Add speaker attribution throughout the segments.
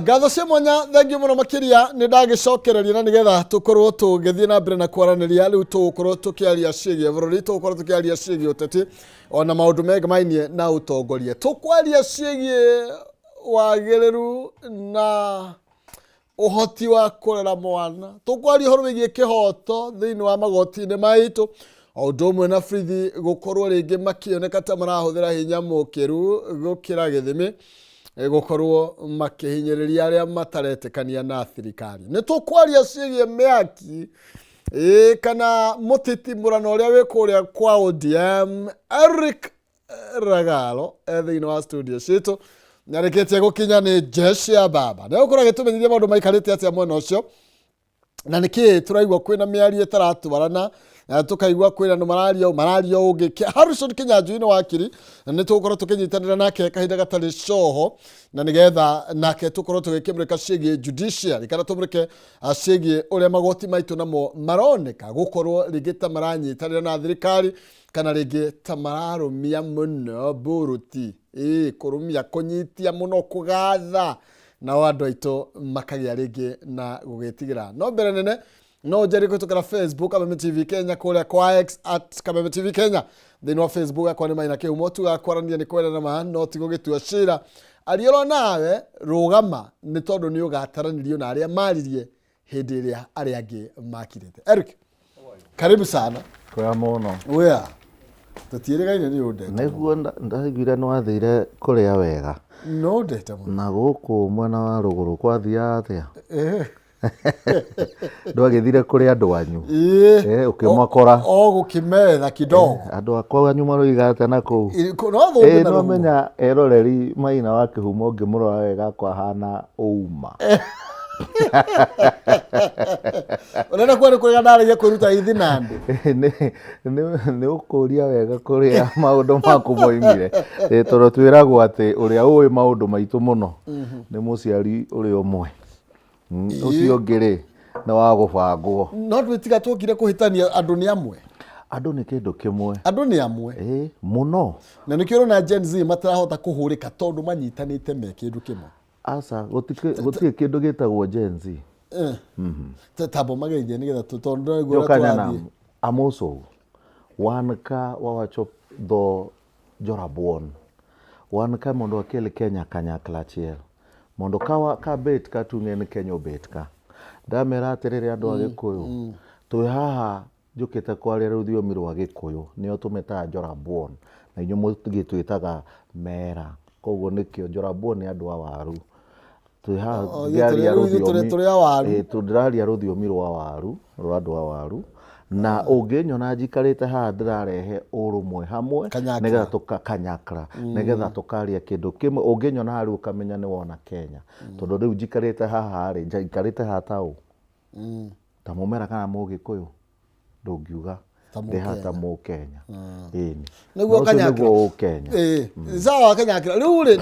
Speaker 1: Ngatho cia mwanya, thengiũ mũno makĩria. Nĩ ndagĩcokereria na nĩgetha tũkorwo tũgĩthiĩ na mbere na kwaranĩria. Rĩu tũgũkorwo tũkĩaria ciĩgiĩ bũrũri, tũgũkorwo tũkĩaria ciĩgiĩ ũteti ona maũndũ meng'amainie na ũtongoria. Tũkwaria ciĩgiĩ wagĩrĩru na ũhoti wa kũrera mwana, tũkwaria ũhoro wĩgiĩ kĩhoto thĩinĩ wa magoti-inĩ maitũ, o ũndũ ũmwe na borithi gũkorwo rĩngĩ makĩoneka ta marahũthĩra hinya mũkĩru gũkĩra gĩthimi, gũkorwo makĩhinyĩrĩria arĩa mataretĩkania na thirikari. Nĩ tũkwaria ciĩgiĩ mĩaki ĩ kana mũtitimũrano ũrĩa wĩ kũrĩa kwa ODM. Eric Ragalo e thĩinĩ wa studio citũ, nĩarĩkĩtie gũkinya nĩ jeshi ya baba. Nĩ egũkorwo agĩtũmenyithia maũndũ maikarĩte atĩa mwena ũcio na nĩkĩ tũraigua kwĩna mĩario ĩtaratwarana na tũkaigua kwĩna andũ mararia ũũ, mararia ũũ ũngĩ. Harrison Kinyanjui nĩ wakiri na nĩ tũgũkorwo tũkĩnyitanĩra nake kahinda gatarĩ coho na nĩgetha nake tũkorwo tũgĩkĩmũrĩka ciĩgiĩ judiciary kana tũmũrĩke ciĩgiĩ ũrĩa magoti maitũ namo maroneka gũkorwo rĩngĩ ta maranyitanĩra na thirikari kana rĩngĩ ta mararũmia mũno mburuti, ĩĩ kũrũmia, kũnyitia mũno, kũgatha, nao andũ aitũ makagĩa rĩngĩ na gũgĩtigĩra. No mbere nene no njeri kũhĩtũkĩra Facebook Kameme TV Kenya, kũrĩa kwa X at Kameme TV Kenya. Thĩinĩ wa Facebook yakwa nĩ Maina Kĩhumo. Tugaga kwaranĩria nĩ kwendana ma no ti gũgĩtua cira. Ariũrwo nawe rũgama nĩ tondũ nĩ ũgataranĩrio na arĩa maririe hĩndĩ ĩrĩa arĩa angĩ makirĩte. Eric, karibu sana.
Speaker 2: Kwega mũno.
Speaker 1: Wea tũtiĩrĩgaine nĩ ũndete.
Speaker 2: Nĩguo ndaiguire nĩ wathire kũrĩa wega.
Speaker 1: No ndete mũno.
Speaker 2: Na gũkũ mwena wa rũgũrũ kwathiaga atĩa? Ndwagĩthire kũrĩ andũ anyu?
Speaker 1: Ĩĩ.
Speaker 2: Ũkĩmakora.
Speaker 1: O gũkĩmetha kidogo.
Speaker 2: Andũ akwa anyu maroiga atĩa na kũu?
Speaker 1: No thũmbĩ na
Speaker 2: No
Speaker 1: rũhuho.
Speaker 2: menya eroreri Maina wa Kĩhumo ũngĩmũrora wega kwahana ũma.
Speaker 1: Ũrenda kuga nĩ kũrĩa ndarĩgia kwĩruta ithi na ndĩ?
Speaker 2: Nĩ ũkũria wega kũrĩa maũndũ maku moimire. Tondũ twĩragwo atĩ ũrĩa ũĩ maũndũ maitũ mũno nĩ mũciari ũrĩa ũmwe. Ũcio ũngĩ rĩ nĩ wa gũbangwo.
Speaker 1: No twĩtiga tuokire kũhĩtania, andũ nĩ amwe.
Speaker 2: Andũ nĩ kĩndũ kĩmwe.
Speaker 1: Andũ nĩ amwe.
Speaker 2: Ĩĩ, mũno.
Speaker 1: Na nĩkĩo ũrona Gen Z matirahota kũhũrĩka tondũ manyitanĩte me kĩndũ kĩmwe.
Speaker 2: Aca, gũtirĩ kĩndũ gĩtagwo Gen Z.
Speaker 1: Tambo mageithie nĩgetha tondũ ndĩraigua ũrĩa
Speaker 2: Jokanya
Speaker 1: tũrathiĩ.
Speaker 2: nam amosou. Wan ka wawacho dho jorabuon. Wan ka mondo wakel Kenya kanyakla achiel. Mondo ka, ka bet ka tung'e ni Kenya obet ka. Ndamera atĩrĩrĩ andũ a Gĩkũyũ, twĩ haha njũkĩte kwaria rũthiomi rwa Gĩkũyũ, nĩo tũmetaga Jorabuon, na inyuĩ mũgĩtwĩtaga Mera. Koguo nĩkĩo Jorabuon nĩ andũ a waru. Twĩ haha
Speaker 1: O, ithuĩ
Speaker 2: ngĩaria
Speaker 1: rĩu ithuĩ
Speaker 2: rũthiomi
Speaker 1: tũrĩ a waru.
Speaker 2: Ĩĩ, ndĩraria rũthiomi rwa waru, rwa andũ a waru. Na ũngĩnyona njikarĩte haha ndĩrarehe ũrũmwe hamwe
Speaker 1: Kanyakla.
Speaker 2: nĩgetha tũka kanyakla, nĩgetha tũkaria kĩndũ kĩmwe. Ũngĩnyona haha rĩu ũkamenya nĩ wona Kenya. Tondũ rĩu njikarĩte haha rĩ, njikarĩte haha ta ũ? Ta mũmera kana mũgĩkũyũ? Ndũngiuga
Speaker 1: Ta
Speaker 2: ndĩ haha ta
Speaker 1: Mũkenya.
Speaker 2: Mũkenya. Ĩni.
Speaker 1: Nĩguo
Speaker 2: Na ũcio
Speaker 1: kanyakla.
Speaker 2: nĩguo ũkenya.
Speaker 1: Ĩĩ, sawa kanyakla. Rĩu rĩ,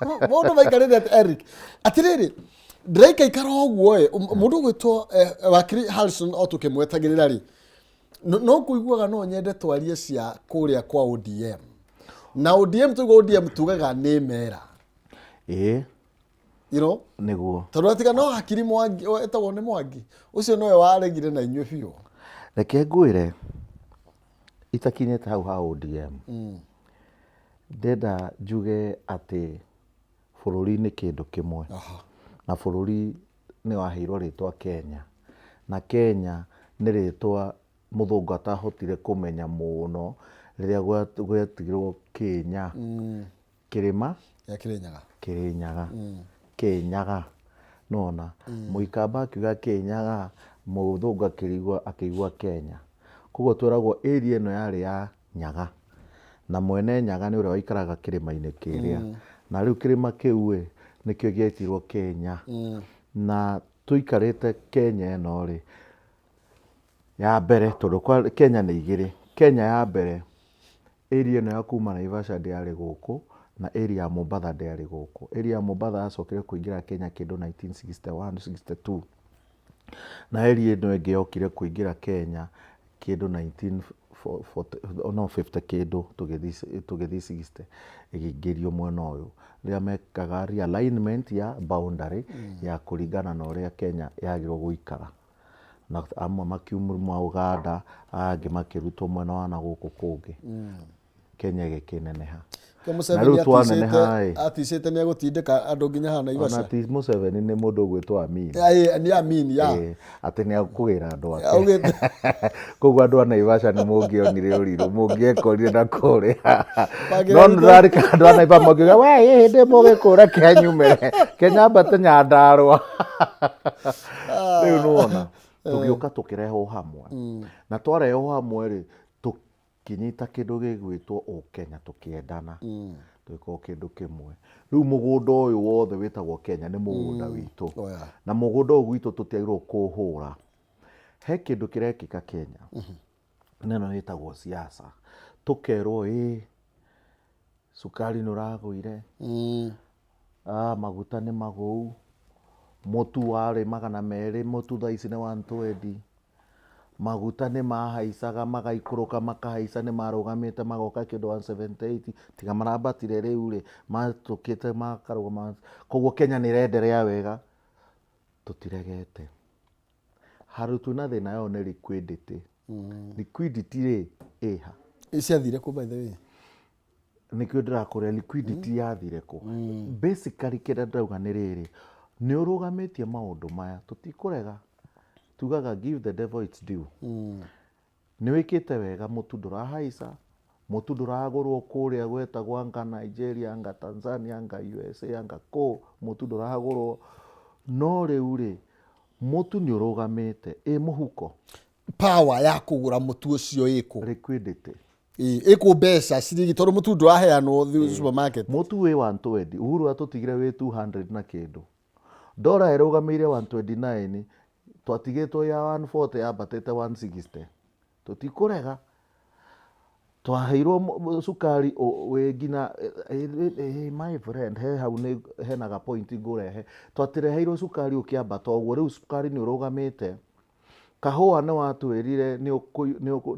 Speaker 1: mũndũ maikarĩte atĩ Eric, atĩrĩrĩ, ndĩraikaikara ũguo ĩ, mũndũ ũgwĩtwo wakiri Harrison o tũkĩmwetagĩrĩra rĩ, no kũiguaga no nyende twarie cia kũrĩa kwa ODM. Na ODM, tũigua ODM tugaga nĩ mera.
Speaker 2: Ĩĩ,
Speaker 1: You know?
Speaker 2: Nĩguo.
Speaker 1: Tondũ atiga no hakiri Mwangi, etagwo nĩ Mwangi. Ũcio nowe waregire na inyuĩ biũ.
Speaker 2: Reke ngwĩre itakinyĩte hau ha ODM. Ndenda njuge atĩ bũrũri nĩ kĩndũ kĩmwe. Na bũrũri nĩ waheirwo rĩtwa Kenya. Na Kenya nĩ rĩtwa mũthũngũ atahotire kũmenya mũno rĩrĩa gwetirwo Kenya. Kĩrĩma
Speaker 1: gĩa Kĩrĩnyaga.
Speaker 2: Kĩrĩnyaga. Kĩnyaga. Nĩwona? Mũikamba akiuga Kĩnyaga, mũthũngũ akĩrigwo akĩigua Kenya. Koguo twĩragwo area ĩno yarĩ ya Nyaga. Na mwene Nyaga nĩ ũrĩa waikaraga kĩrĩma-inĩ kĩrĩa. Na rĩu kĩrĩma kĩu ĩ, nĩkĩo gĩetirwo Kenya. Na tũikarĩte Kenya ĩno rĩ, ya mbere tondũ Kenya nĩ igĩrĩ. Kenya ya mbere area ĩno ya kuma Naivasha ndĩarĩ gũkũ na area ya Mombatha ndĩarĩ gũkũ. Area ya Mombatha yacokire kũingĩra Kenya kĩndũ 1961, 62. Na area ĩno ĩngĩ yokire kũingĩra Kenya Kĩndũ 1940, no 50 kĩndũ tũgĩthiĩ 60 ĩkĩingĩrio mwena ũyũ rĩrĩa mekaga realignment ya boundary ya kũringana na ũrĩa Kenya yagĩrĩirwo gũikara, na amwe makiuma Uganda, angĩ makĩrutwo mwena wa na gũkũ kũngĩ. Kenya ĩgĩkĩneneha.
Speaker 1: Kĩo
Speaker 2: Na
Speaker 1: Museveni
Speaker 2: rĩu twaneneha ĩ,
Speaker 1: aticĩte nĩ egũtindĩka andũ nginya haha
Speaker 2: ona
Speaker 1: Naivasha.
Speaker 2: ti Museveni, nĩ mũndũ ũgwĩtwo Amin.
Speaker 1: Ĩ, nĩ Amin ya.
Speaker 2: Ĩ, atĩ nĩ akũgĩra andũ ake.
Speaker 1: Augĩte.
Speaker 2: Koguo andũ a Naivasha nĩ mũngĩonire ũrirũ, mũngĩekorire na kũrĩa.
Speaker 1: Wagĩrĩire
Speaker 2: No nĩrarika andũ a Naivasha makiuga, we ĩ hĩndĩ mũgĩkũra kenyumĩre kenyambate Nyandarũa. Rĩu nĩwona tũgĩũka tũkĩrehwo hamwe, na twarehwo hamwe rĩ, tũkĩnyita kĩndũ gĩgwĩtwo ũkenya, tũkĩendana, tũgĩkorwo kĩndũ kĩmwe. Rĩu mũgũnda ũyũ wothe wĩtagwo Kenya nĩ mũgũnda witũ.
Speaker 1: Oh, yeah.
Speaker 2: Na mũgũnda ũyũ gwitũ tũtiagĩrĩirwo kũũhũra. He kĩndũ kĩrekĩka Kenya na ĩno ĩtagwo siasa. Tũkerwo ĩ cukari nĩ ũragũire, ah, maguta nĩ magũu, mũtu warĩ 200, mũtu thaa ici nĩ 120, maguta nĩ mahaicaga magaikũrũka, makahaica, nĩ marũgamĩte magoka kĩndũ 178, tiga marambatire rĩu rĩ, matũkĩte makarũgama. Koguo Kenya nĩ ĩrenderea wega, tũtiregete. Handũ twĩna thĩna yo nĩ liquidity. Liquidity rĩ ĩha?
Speaker 1: Ciathire kũ, by the way?
Speaker 2: Nĩkĩo ndĩrakũria, liquidity yathire kũ? Basically kĩrĩa ndĩrauga nĩ rĩrĩ, nĩ ũrũgamĩtie maũndũ maya, tũtikũrega, tugaga give the devil its due. Nĩ wĩkĩte wega, mũtu ndũrahaica, mũtu ndũragũrwo kũrĩa gwetagwo anga Nigeria, anga Tanzania, anga USA, anga kũ, mũtu ndũragũrwo. No rĩu rĩ, mũtu nĩ ũrũgamĩte, ĩ mũhuko?
Speaker 1: Power ya kũgũra mũtu ũcio ĩkũ?
Speaker 2: Liquidity.
Speaker 1: Ĩkũ mbeca ciringi, tondũ mũtu ndũraheanwo supermarket.
Speaker 2: Mũtu wĩ 120, Uhuru atũtigire wĩ 200 na kĩndũ. Ndora ĩrũgamĩire 129, twatigĩtwo ya 140 yambatĩte 160. Tũtikũrega. Twaheirwo cukari wĩ nginya my friend, he hau nĩ hena ga point ngũrehe. Twatireheirwo cukari ũkĩambata ũguo, rĩu cukari nĩ ũrũgamĩte. Kahũa nĩ watwĩrire nĩ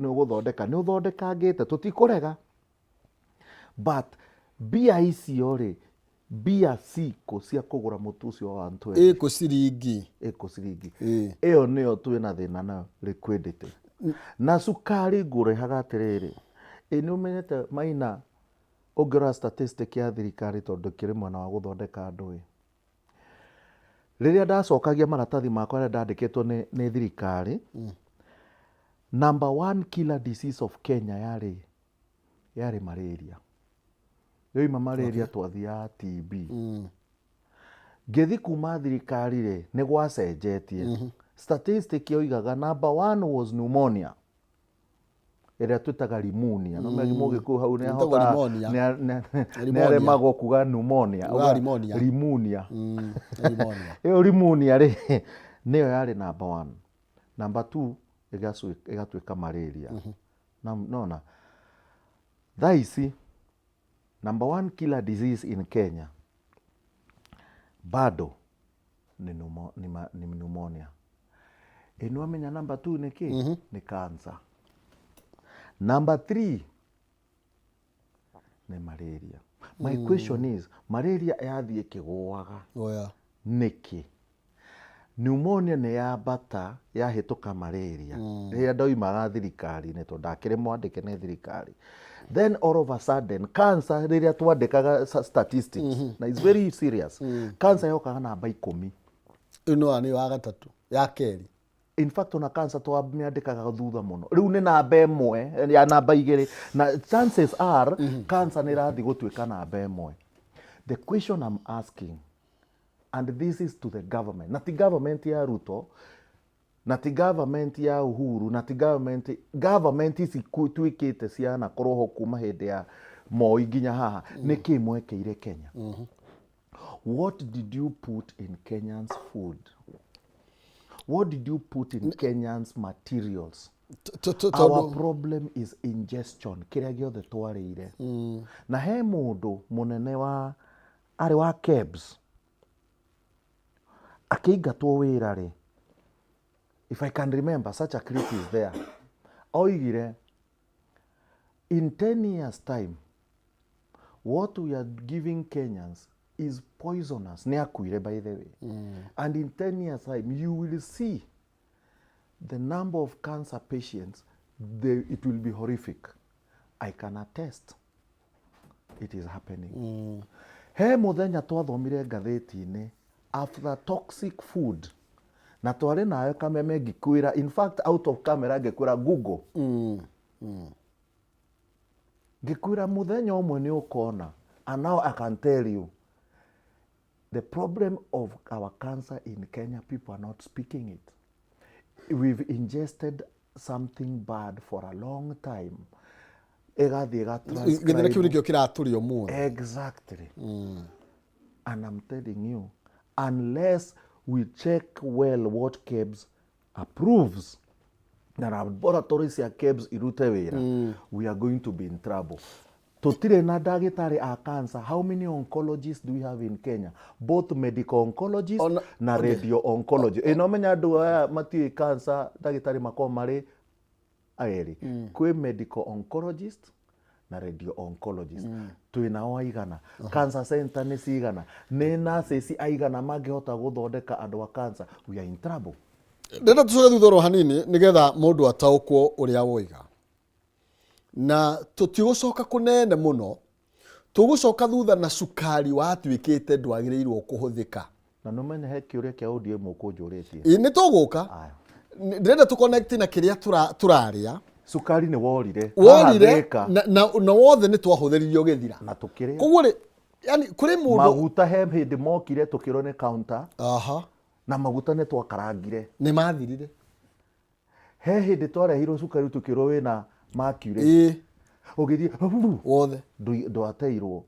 Speaker 2: ũgũthondeka, nĩ ũthondekangĩte, tũtikũrega. But mbia icio rĩ, mbia cikũ cia kũgũra mũtu ũcio wa 120?
Speaker 1: Ĩkũ ciringi?
Speaker 2: Ĩkũ ciringi? Ĩyo nĩyo twĩna thĩna nayo, liquidity. Na cukari ngũrehaga atĩrĩrĩ, ĩ nĩ ũmenyete Maina, ũngĩrora statistic ya thirikari, tondũ kĩrĩ mwena wa gũthondeka andũ ĩ, rĩrĩa ndacokagia maratathi makwa rĩrĩa ndandĩkĩtwo nĩ thirikari, number one killer disease of Kenya yarĩ malaria. Yoima malaria twathiaga TB. Ngĩthi kuma thirikari rĩ, nĩ gwacenjetie. Statistic yoigaga number one was pneumonia, ĩrĩa twĩtaga rimunia. No mũgĩkũyũ hau nĩ
Speaker 1: Ĩtagwo
Speaker 2: ahotaga
Speaker 1: pneumonia.
Speaker 2: nĩ
Speaker 1: Pneumonia.
Speaker 2: aremagwo kuga pneumonia.
Speaker 1: Ugaga pneumonia.
Speaker 2: Rimunia.
Speaker 1: Pneumonia.
Speaker 2: Ĩyo rimunia rĩ, nĩyo yarĩ number one. Number two ĩgatuĩka malaria. Na nona thaa ici number one killer disease in Kenya bado nĩ pneumonia. Ĩ nĩwamenya number two nĩ kĩ? Nĩ cancer. Number three nĩ malaria. My question is, malaria yathiĩ ĩkĩgũaga
Speaker 1: Oya.
Speaker 2: nĩkĩ? Pneumonia nĩ yambata yahĩtũka malaria rĩrĩa ndoimaga thirikari-inĩ, tondũ ndakĩrĩ mwandĩke nĩ thirikari. Then all of a sudden cancer, rĩrĩa twandĩkaga statistics, na it's very serious, cancer yokaga namba 10.
Speaker 1: Ĩno nĩ wa gatatũ, ya kerĩ.
Speaker 2: In fact ona cancer twamĩandĩkaga thutha mũno, rĩu nĩ namba 1 ya namba 2, na chances are cancer nĩ ĩrathiĩ gũtuĩka namba 1. The question I'm asking, and this is to the government, na ti government ya Ruto, na ti government ya Uhuru, na ti government ici tuĩkĩte cianakorwo ho kuma hĩndĩ ya Moi nginya haha, nĩ kĩ mwekĩire Kenya? What did you put in Kenyans' food? What did you put in Kenyans' materials? Our
Speaker 1: Tondũ
Speaker 2: problem is ingestion, kĩrĩa gĩothe twarĩire. Na he mũndũ mũnene wa arĩ wa KEBS akĩingatwo wĩra rĩ, if I can remember, such a clip is there. Oigire in 10 years time what we are giving Kenyans is poisonous. Nĩ akuire, by the way. And in 10 years time you will see the number of cancer patients, it will be horrific. I can attest it is happening. He muthenya twathomire ngathĩti-inĩ aflatoxic food, na twarĩ nawe Kameme, ngĩkwĩra, in fact out of camera ngĩkwĩra Google, ngĩkwĩra mũthenya ũmwe nĩ ũkona. And now I can tell you the problem of our cancer in Kenya, people are not speaking it. We've ingested something bad for a long time, ĩgathiĩ
Speaker 1: Gĩthĩna kĩu
Speaker 2: ĩga
Speaker 1: nĩkĩo kĩratũria ũmũthĩ.
Speaker 2: Exactly. And I'm telling you, unless we check well what KEBS approves na laboratory cia KEBS irute wĩra, we are going to be in trouble. Tũtirĩ na ndagĩtarĩ a cancer. How many oncologists do we have in Kenya, both medical oncologists na radio oncology? Ĩ no menya andũ aya matiũĩ cancer, ndagĩtarĩ makoragwo marĩ erĩ, kwĩ medical oncologist na radio oncologist. Twĩ nao aigana? Cancer center nĩ cigana? Nĩ nurses aigana mangĩhota gũthondeka andũ a cancer? We are in trouble.
Speaker 1: Ndĩrenda tũcoke thutha oro hanini nĩgetha mũndũ ataũkwo ũrĩa woiga, na tũtigũcoka kũnene mũno, tũgũcoka thutha na cukari watuĩkĩte ndwagĩrĩirwo kũhũthĩka.
Speaker 2: Na nĩ ũmenye he kĩũria kĩa ODM ũkũnjũrĩtie.
Speaker 1: Ĩ, nĩ tũgũka.
Speaker 2: Aya.
Speaker 1: Ndĩrenda tũ connect na kĩrĩa tũrarĩa.
Speaker 2: Cukari nĩ worire. Haha
Speaker 1: Worire.
Speaker 2: Thĩka.
Speaker 1: Na wothe nĩ twahũthĩririo gĩthira.
Speaker 2: Na tũkĩrĩa.
Speaker 1: Koguo rĩ, yani kũrĩ mũndũ
Speaker 2: Maguta, he hĩndĩ mokire tũkĩrwo nĩ counter
Speaker 1: aha
Speaker 2: na maguta nĩ twakarangire.
Speaker 1: Nĩ mathirire.
Speaker 2: He hĩndĩ twarehirwo cukari tũkĩrwo wĩna mercury. Ũgĩthiĩ
Speaker 1: wothe.
Speaker 2: Ndwateirwo.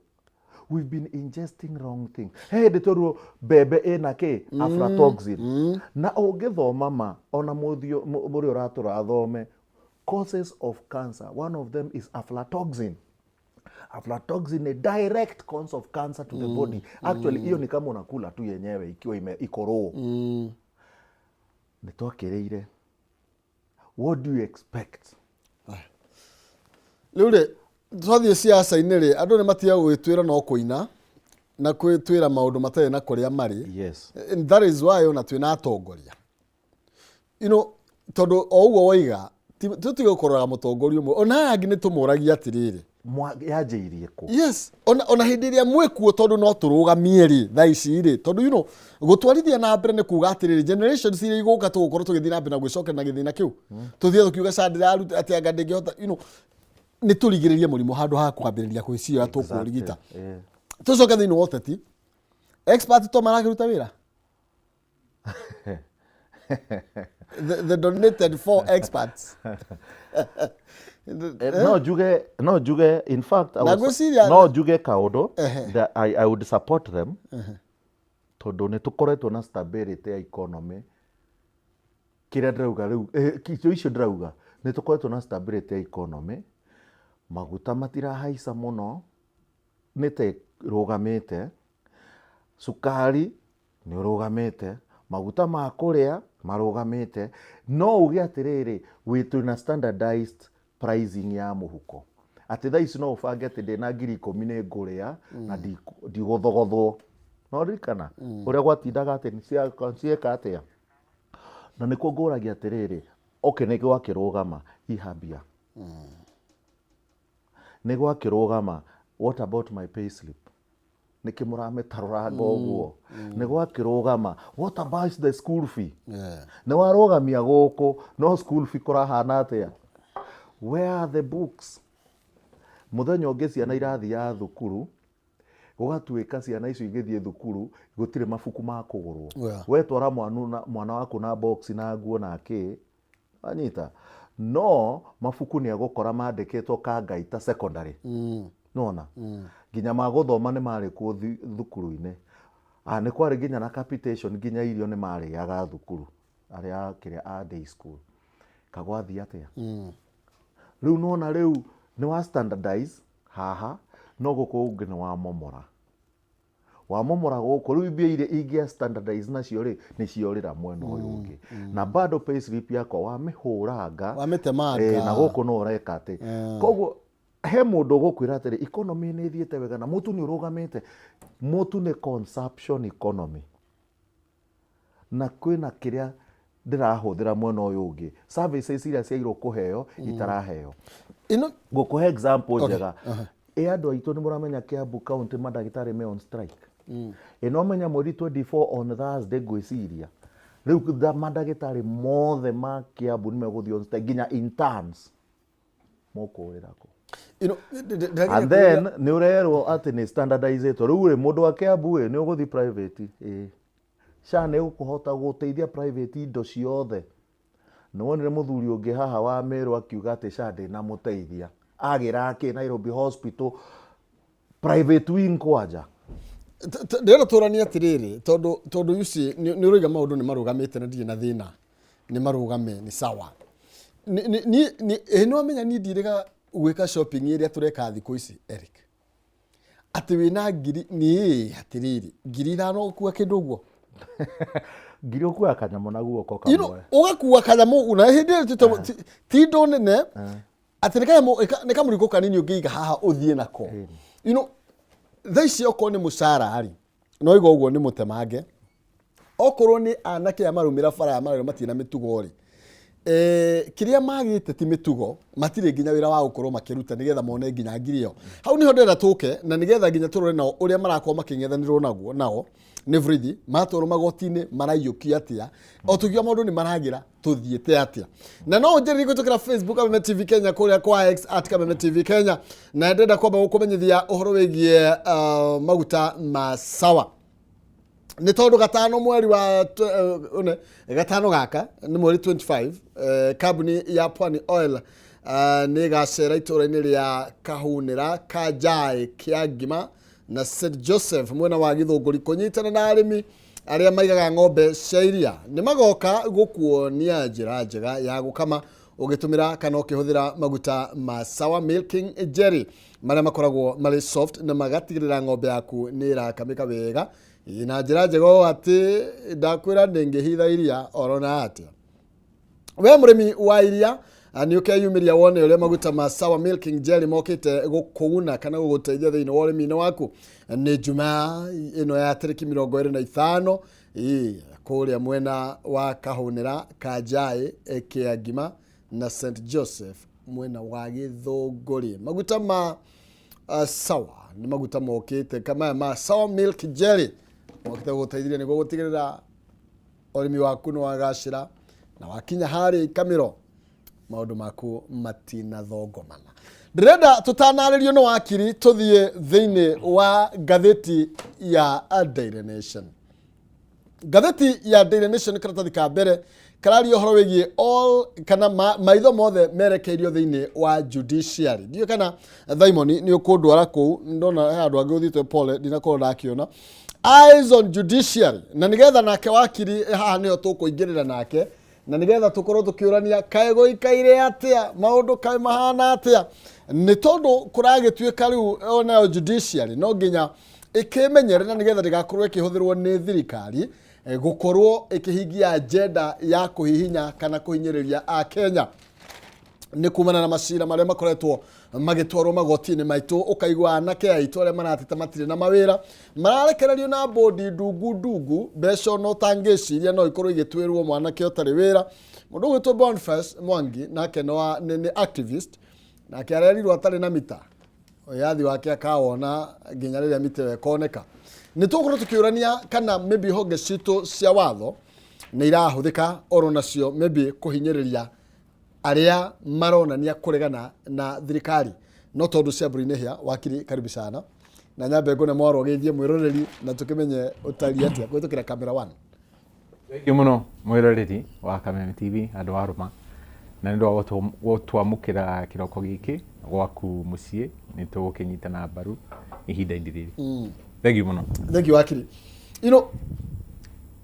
Speaker 2: We've been ingesting wrong thing. He hĩndĩ twerirwo mbembe ĩna kĩ aflatoxin, na ũngĩthoma ma ona mũthio mũrĩa ũratũra athome causes of cancer, one of them is aflatoxin. Aflatoxin ni direct cause of cancer to the body. Actually, hiyo ni kama unakula tu yenyewe ikiwa ime iko raw. Nĩ twakĩrĩire. What do you expect?
Speaker 1: Rĩu rĩ, twathiĩ ciaca-inĩ rĩ, andũ nĩ matiga gwĩtwĩra no kũina na gwĩtwĩra maũndũ matarĩ na kũrĩa marĩ. And that is why ona twĩna atongoria tondũ o ũguo woiga, tũtige gũkororaga mũtongoria ũmwe, ona aya angĩ nĩ tũmũragia atĩrĩrĩ,
Speaker 2: Yanjĩirie kũ?
Speaker 1: Yes, ona hĩndĩ ĩrĩa mwĩkuo, tondũ no tũrũgamie rĩ thaa ici rĩ, tondũ gũtwarithia na mbere nĩ kuga atĩrĩrĩ, generations iria igũka tũgũkorwo tũgĩthiĩ na mbere na gwĩcokera na gĩthĩna kĩu, tũthiĩ tũkiuga ca ndĩraruta atĩ anga ndĩngĩhota, nĩ tũrigĩrĩrie mũrimũ handũ ha kwambĩrĩria gwĩciria tũkũrigita. Tũcoke thĩinĩ wa ũteti, expert to marakĩruta wĩra, the donated four experts.
Speaker 2: No njuge in fact
Speaker 1: Na ngwĩciria-
Speaker 2: no njuge kaũndũ that I would support them, tondũ nĩ tũkoretwo na stability ya economy. Kĩrĩa ndĩrauga rĩu, icio icio ndĩrauga, nĩ tũkoretwo na stability ya economy, maguta matirahaica mũno, nĩ ta ĩrũgamĩte, cukari nĩ ũrũgamĩte, maguta ma kũrĩa marũgamĩte. No uge atĩrĩrĩ, wĩ twĩna standardized pricing ya mũhuko, atĩ thaa ici no ũbange atĩ ndĩna 10,000 nĩ ngũrĩa na ndigũthogothwo. No ririkana ũrĩa gwatindaga atĩ nĩ cieka atĩa, na nĩkuo ngũragia atĩrĩrĩ, okay, nĩ gwakĩrũgama ihabia, nĩ gwakĩrũgama, what about my pay slip? Nĩkĩ mũramĩtarũranga ũguo? Nĩ gwakĩrũgama, what about the school fee? Nĩ warũgamia gũkũ, no school fee kũrahana atĩa? Where are the books? Mũthenya ũngĩ ciana irathiaga thukuru, gũgatuĩka ciana icio igĩthiĩ thukuru gũtirĩ mabuku ma kũgũrwo. We twara mwana waku na box na nguo na kĩ, anyita no mabuku nĩ egũkora mandĩkĩtwo Kangaita Secondary. Nona nginya ma gũthoma nĩ marĩ kuo thukuru-inĩ. Ah, nĩ kwarĩ nginya na capitation, nginya irio nĩ marĩaga thukuru arĩa kĩrĩa a day school. Kagwathiĩ atĩa rĩu? Nona rĩu nĩ wa standardize haha, no gũkũ ũngĩ nĩ wa momora. Wamomora gũkũ, rĩu mbia iria ingĩa standardize nacio rĩ, nĩ ciorĩra mwena ũyũ ũngĩ. Na bado pay slip yakwa wamĩhũranga,
Speaker 1: Wamĩtemanga.
Speaker 2: Na gũkũ no ũreka atĩ. Koguo he mũndũ ũgũkwĩra atĩrĩ, economy nĩ ĩthiĩte wega na mũtu nĩ ũrũgamĩte. Mũtu nĩ consumption economy. Na kwĩna kĩrĩa ndĩrahũthĩra mwena ũyũ ũngĩ, services iria ciagĩrĩirwo kũheo itaraheo.
Speaker 1: Ĩno
Speaker 2: Ngũkũhe example njega. Ĩ andũ aitũ nĩ mũramenya Kiambu County mandagĩtarĩ me on strike? Ĩ no menya mweri 24 on Thursday ngwĩciria rĩu mandagĩtarĩ mothe ma Kiambu nĩ megũthiĩ on strike, nginya interns mũkũrĩra kũ?
Speaker 1: Ĩno
Speaker 2: And then nĩ ũrerwo atĩ nĩ standardized. Rĩu rĩ, mũndũ wa Kiambu ĩ nĩ ũgũthiĩ private ĩ SHA nĩ ũkũhota gũteithia private indo ciothe. Nĩ wonire mũthuri ũngĩ haha wa Meru akiuga atĩ SHA ndĩnamũteithia, agĩra kĩ Nairobi Hospital private wing kwanja.
Speaker 1: Ndĩrenda tũranie atĩrĩrĩ, tondũ you see, nĩ ũroiga maũndũ nĩ marũgamĩte na ndirĩ na thĩna, nĩ marũgame, nĩ sawa. Ĩ nĩ wamenya niĩ ndirĩga gwĩka shopping ĩrĩa tũreka thikũ ici, Eric, atĩ wĩna ngiri nĩ atĩrĩrĩ, 5,000 ũgũkua kĩndũ ũguo.
Speaker 2: Ngiri ũkuaga kanyamũ na guoko
Speaker 1: You know,
Speaker 2: kamwe.
Speaker 1: Ũgakua kanyamũ na hĩndĩ ĩyo ti indo nene, atĩ nĩ kanyamũ, nĩ kamũrigo kanini ũngĩiga haha ũthiĩ nako. Thaa ici okorwo nĩ mũcara rĩ, no iga ũguo nĩ mũtemange. Okorwo nĩ anake aya maraumĩra bara aya marerwo matirĩ na mĩtugo rĩ, kĩrĩa magĩte ti mĩtugo, matirĩ nginya wĩra wa gũkorwo makĩruta nĩgetha mone nginya ngiri ĩyo. Hau nĩho ndĩrenda tũke, na nĩgetha nginya tũrore nao ũrĩa marakorwo makĩng'ethanĩrwo naguo nao nĩ borithi, matwarwo magoti-inĩ maraiyũkia atĩa, o tũkiuga maũndũ nĩ maragĩra tũthiĩte atĩa. Na no ũnjĩrĩrie kũhĩtũkĩra Facebook Kameme TV Kenya, kũrĩa kwa X at Kameme TV Kenya. Na ndĩrenda kwamba gũkũmenyithia ũhoro wĩgiĩ maguta ma sawa, nĩ tondũ gatano mweri wa une, gatano gaka nĩ mweri 25, kambuni ya Pwani Oil nĩ ĩgacera itũũra-inĩ rĩa Kahunĩra, Kanjaĩ, Kĩangima na St Joseph mwena wa Gĩthũngũri kũnyitana na arĩmi arĩa maigaga ng'ombe cia iria. Nĩ magoka gũkuonia njĩra njega ya gũkama ũgĩtũmĩra kana ũkĩhũthĩra maguta ma Sawa Milking Jelly marĩa makoragwo marĩ soft na magatigĩrĩra ng'ombe yaku nĩ ĩrakamĩka wega na njĩra njega ũũ atĩ ndakwĩra ndĩngĩhitha iria orona atĩa. We mũrĩmi wa iria, nĩ ũkeyumĩria wone ũrĩa maguta ma Sawa Milking Jelly mokĩte gũkũguna kana gũgũteithia thĩinĩ wa ũrĩmi-inĩ waku. Nĩ Jumaa ĩno ya tarĩki 25, kũrĩa mwena wa Kahũnĩra, Kanjaĩ, Kĩangima na St Joseph mwena wa Gĩthũngũri. Maguta ma Sawa nĩ maguta mokĩte maya ma Sawa Milk Jelly mokĩte gũgũteithĩrĩria nĩguo gũtigĩrĩra ũrĩmi waku nĩ wagacĩra, na wakinya harĩa ikamĩro maũndũ maku matinathongomana. Ndĩrenda tũtanarĩrio nĩ wakiri tũthiĩ thĩinĩ wa ngathĩti ya Daily Nation. Ngathĩti ya Daily Nation karatathi ka mbere kararia ũhoro wĩgiĩ all kana maitho mothe merekeirio thĩinĩ wa judiciary. Ndiũĩ kana Thaimoni nĩ ũkũndwara kũu, ndona he handũ hangĩ ũthiĩte, pole, ndinakorwo ndakĩona. Eyes on judiciary, na nĩgetha nake wakiri haha nĩho tũkũingĩrĩra nake, na nĩgetha tũkorwo tũkĩũrania kaĩ gũikaire atĩa, maũndũ kaĩ mahana atĩa, nĩ tondũ kũragĩtuĩka rĩu onayo judiciary no nginya ĩkĩmenyere na nĩgetha ndĩgakorwo ĩkĩhũthĩrwo nĩ thirikari gũkorwo ĩkĩhingia agenda ya kũhihinya kana kũhinyĩrĩria Akenya nĩ kumana na macira marĩa makoretwo magĩtwarwo magoti-inĩ maitũ. Ũkaigua anake aitũ arĩa marateta matirĩ na mawĩra mararekererio na bodi ndungu ndungu, mbeca ona ũtangĩciria no ikorwo igĩtwĩrwo mwanake ũtarĩ wĩra. Mũndũ ũgwĩtwo Boniface Mwangi nake nĩ activist, nake arerirwo atarĩ na mita, wĩyathi wake akawona nginya rĩrĩa mita ĩyo ĩkoneka. Nĩ tũgũkorwo tũkĩũrania kana maybe honge citũ cia watho nĩ irahũthĩka oro nacio maybe kũhinyĩrĩria arĩa maronania kũregana na thirikari. No tondũ cia mbũri nĩ hĩa, wakiri, karibu sana, na nyambe ngũne mwaro ũgeithie mwĩroreri na tũkĩmenye ũtariĩ atĩa kũhĩtũkĩra camera one.
Speaker 3: Thengiũ mũno mwĩroreri wa Kameme TV, andũ a Rũma, na nĩ ũndũ wa gũtwamũkĩra kĩroko gĩkĩ gwaku mũciĩ, nĩ tũgũkĩnyitana mbaru ihinda-inĩ rĩrĩ. Thengiũ mũno.
Speaker 1: Thengiũ wakiri.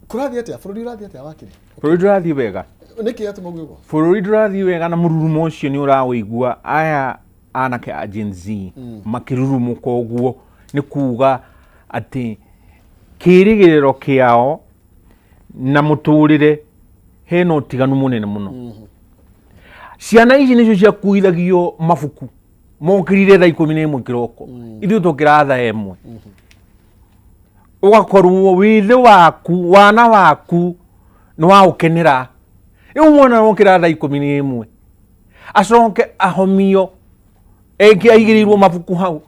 Speaker 1: Kũrathiĩ atĩa bũrũri, ũrathiĩ atĩa wakiri?
Speaker 3: Bũrũri ndũrathiĩ wega.
Speaker 1: Nĩkĩ atũma uge ũguo?
Speaker 3: Bũrũri ndũrathiĩ wega na mũrurumo ũcio nĩ ũrawĩigua, aya anake a Gen Z makĩrurumũka ũguo nĩ kuga atĩ Kĩrĩgĩrĩro kĩao na mũtũrĩre hena ũtiganu mũnene mũno. Ciana ici nĩcio ciakuithagio mabuku, mokĩrire thaa 11 kĩroko, ithuĩ tũkĩra thaa 1. Ũgakorwo wĩthĩ waku, wana waku nĩ waũkenera. Rĩu mwana okĩra thaa 11 acoke ahomio eke aigĩrĩirwo mabuku hau,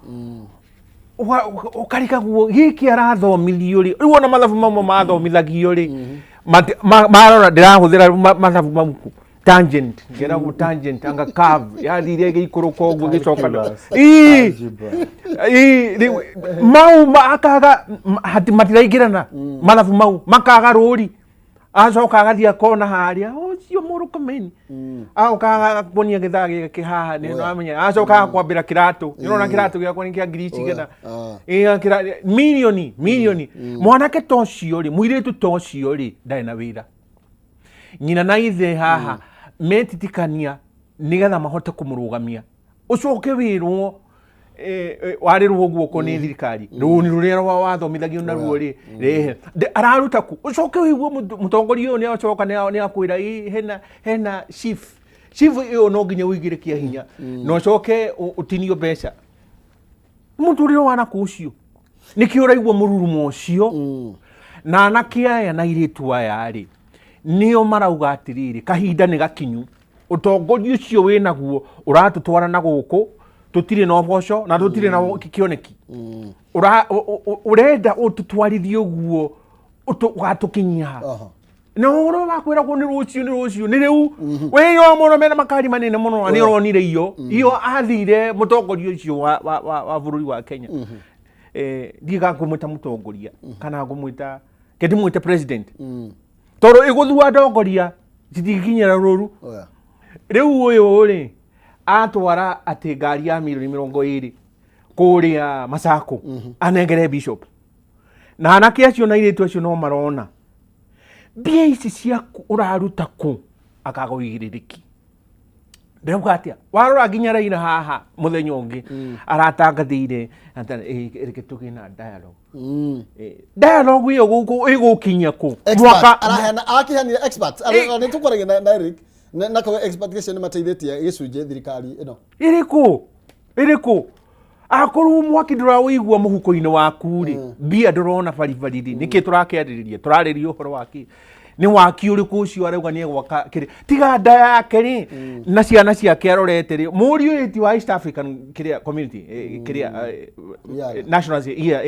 Speaker 3: ũkarigagwo gĩkĩ arathomithio rĩ. Rĩu ona mathabu mamwe mathomithagio rĩ, marora ndĩrahũthĩra mathabu mau tangent, ngeragwo tangent anga curve yathire ĩgĩikũrũka ũguo ĩgĩcoka.
Speaker 2: Calculus.
Speaker 3: Ii.
Speaker 2: Algebra.
Speaker 3: Ii, rĩu, mau akaga matiraingĩrana mathabu mau makaga rũri, acoka agathiĩ akona harĩa ũcio mũrũkameni agoka agakuonia gĩthaa gĩake haha nĩ wamenya, acoka agakwambĩra kĩratũ, nĩũrona kĩratũ gĩakwa nĩ kĩa ngiri cigana. Ĩ, milioni milioni. Mwanake ta ũcio rĩ, mũirĩtu ta ũcio rĩ, ndarĩ na wĩra, nyina na ithe haha metitikania nĩgetha mahote kũmũrũgamia. Ũcoke wĩrwo warĩrwo guoko nĩ thirikari, rũni rũrĩa wathomithagio naruo rĩ, rehe. Araruta ku? Ũcoke ũigue mũtongoria ũyũ nĩ acoka nĩ akwĩra, "Ĩ, hena chief chief ĩyo no nginya ũigĩre kĩa hinya na ũcoke ũtinio mbeca." Mũtũrĩre wa nakũ ũcio nĩkĩo ũraigua mũrurumo ũcio. Na anake aya na airĩtu aya rĩ, nĩo marauga atĩrĩrĩ, kahinda nĩ gakinyu, ũtongoria ũcio wĩ naguo ũratũtwara na gũkũ tũtirĩ na ũboco na tũtirĩ na kĩoneki. Ũrenda ũtũtwarithie ũguo ũgatũkinyia ha? Na ũhoro wa kwĩragwo nĩ rũciũ, nĩ rũciũ, nĩ rĩu wĩyo mũno mena makari manene mũno nĩ ũronire iyo athire mũtongoria ũcio wa bũrũri wa Kenya. Ndiĩ kana ngũmwĩta mũtongoria kana ngũmwĩta ke ndĩmwĩte president, tondũ ĩgũthua ndongoria citingĩkinyĩra rũru. Rĩu ũyũ rĩ, atwara atĩ ngari ya mirioni 20 kũrĩa Masako anengere bishop, na anake acio na airĩtu acio no marona mbia ici ciaku ũraruta kũ, akaga ũigĩrĩrĩki. Ndĩrauga atĩa, warora nginya Raila haha mũthenya ũngĩ aratangathĩire reke tũgĩe na dialogue. Dialogue ĩyo ĩgũkinyia kũ?
Speaker 1: Expert,
Speaker 3: Mwaka
Speaker 1: araheana akĩheanire expert. Nĩ tũkwaragia na Eric na kauga expert gĩcio nĩ mateithĩtie gĩcunjĩ thirikari ĩno.
Speaker 3: Ĩrĩkũ ĩrĩkũ? Akorwo mwaki ndũraũigua mũhuko-inĩ waku rĩ, mbia ndũrona baribari rĩ, nĩkĩ tũrakĩarĩrĩria? Tũrarĩrĩria ũhoro wa kĩ? Nĩ waki ũrĩkũ ũcio arauga nĩ egwaka kĩrĩ tiga nda yake rĩ na ciana ciake arorete rĩ? Mũriũ ũyũ ti wa East African kĩrĩa community, kĩrĩa National yeah,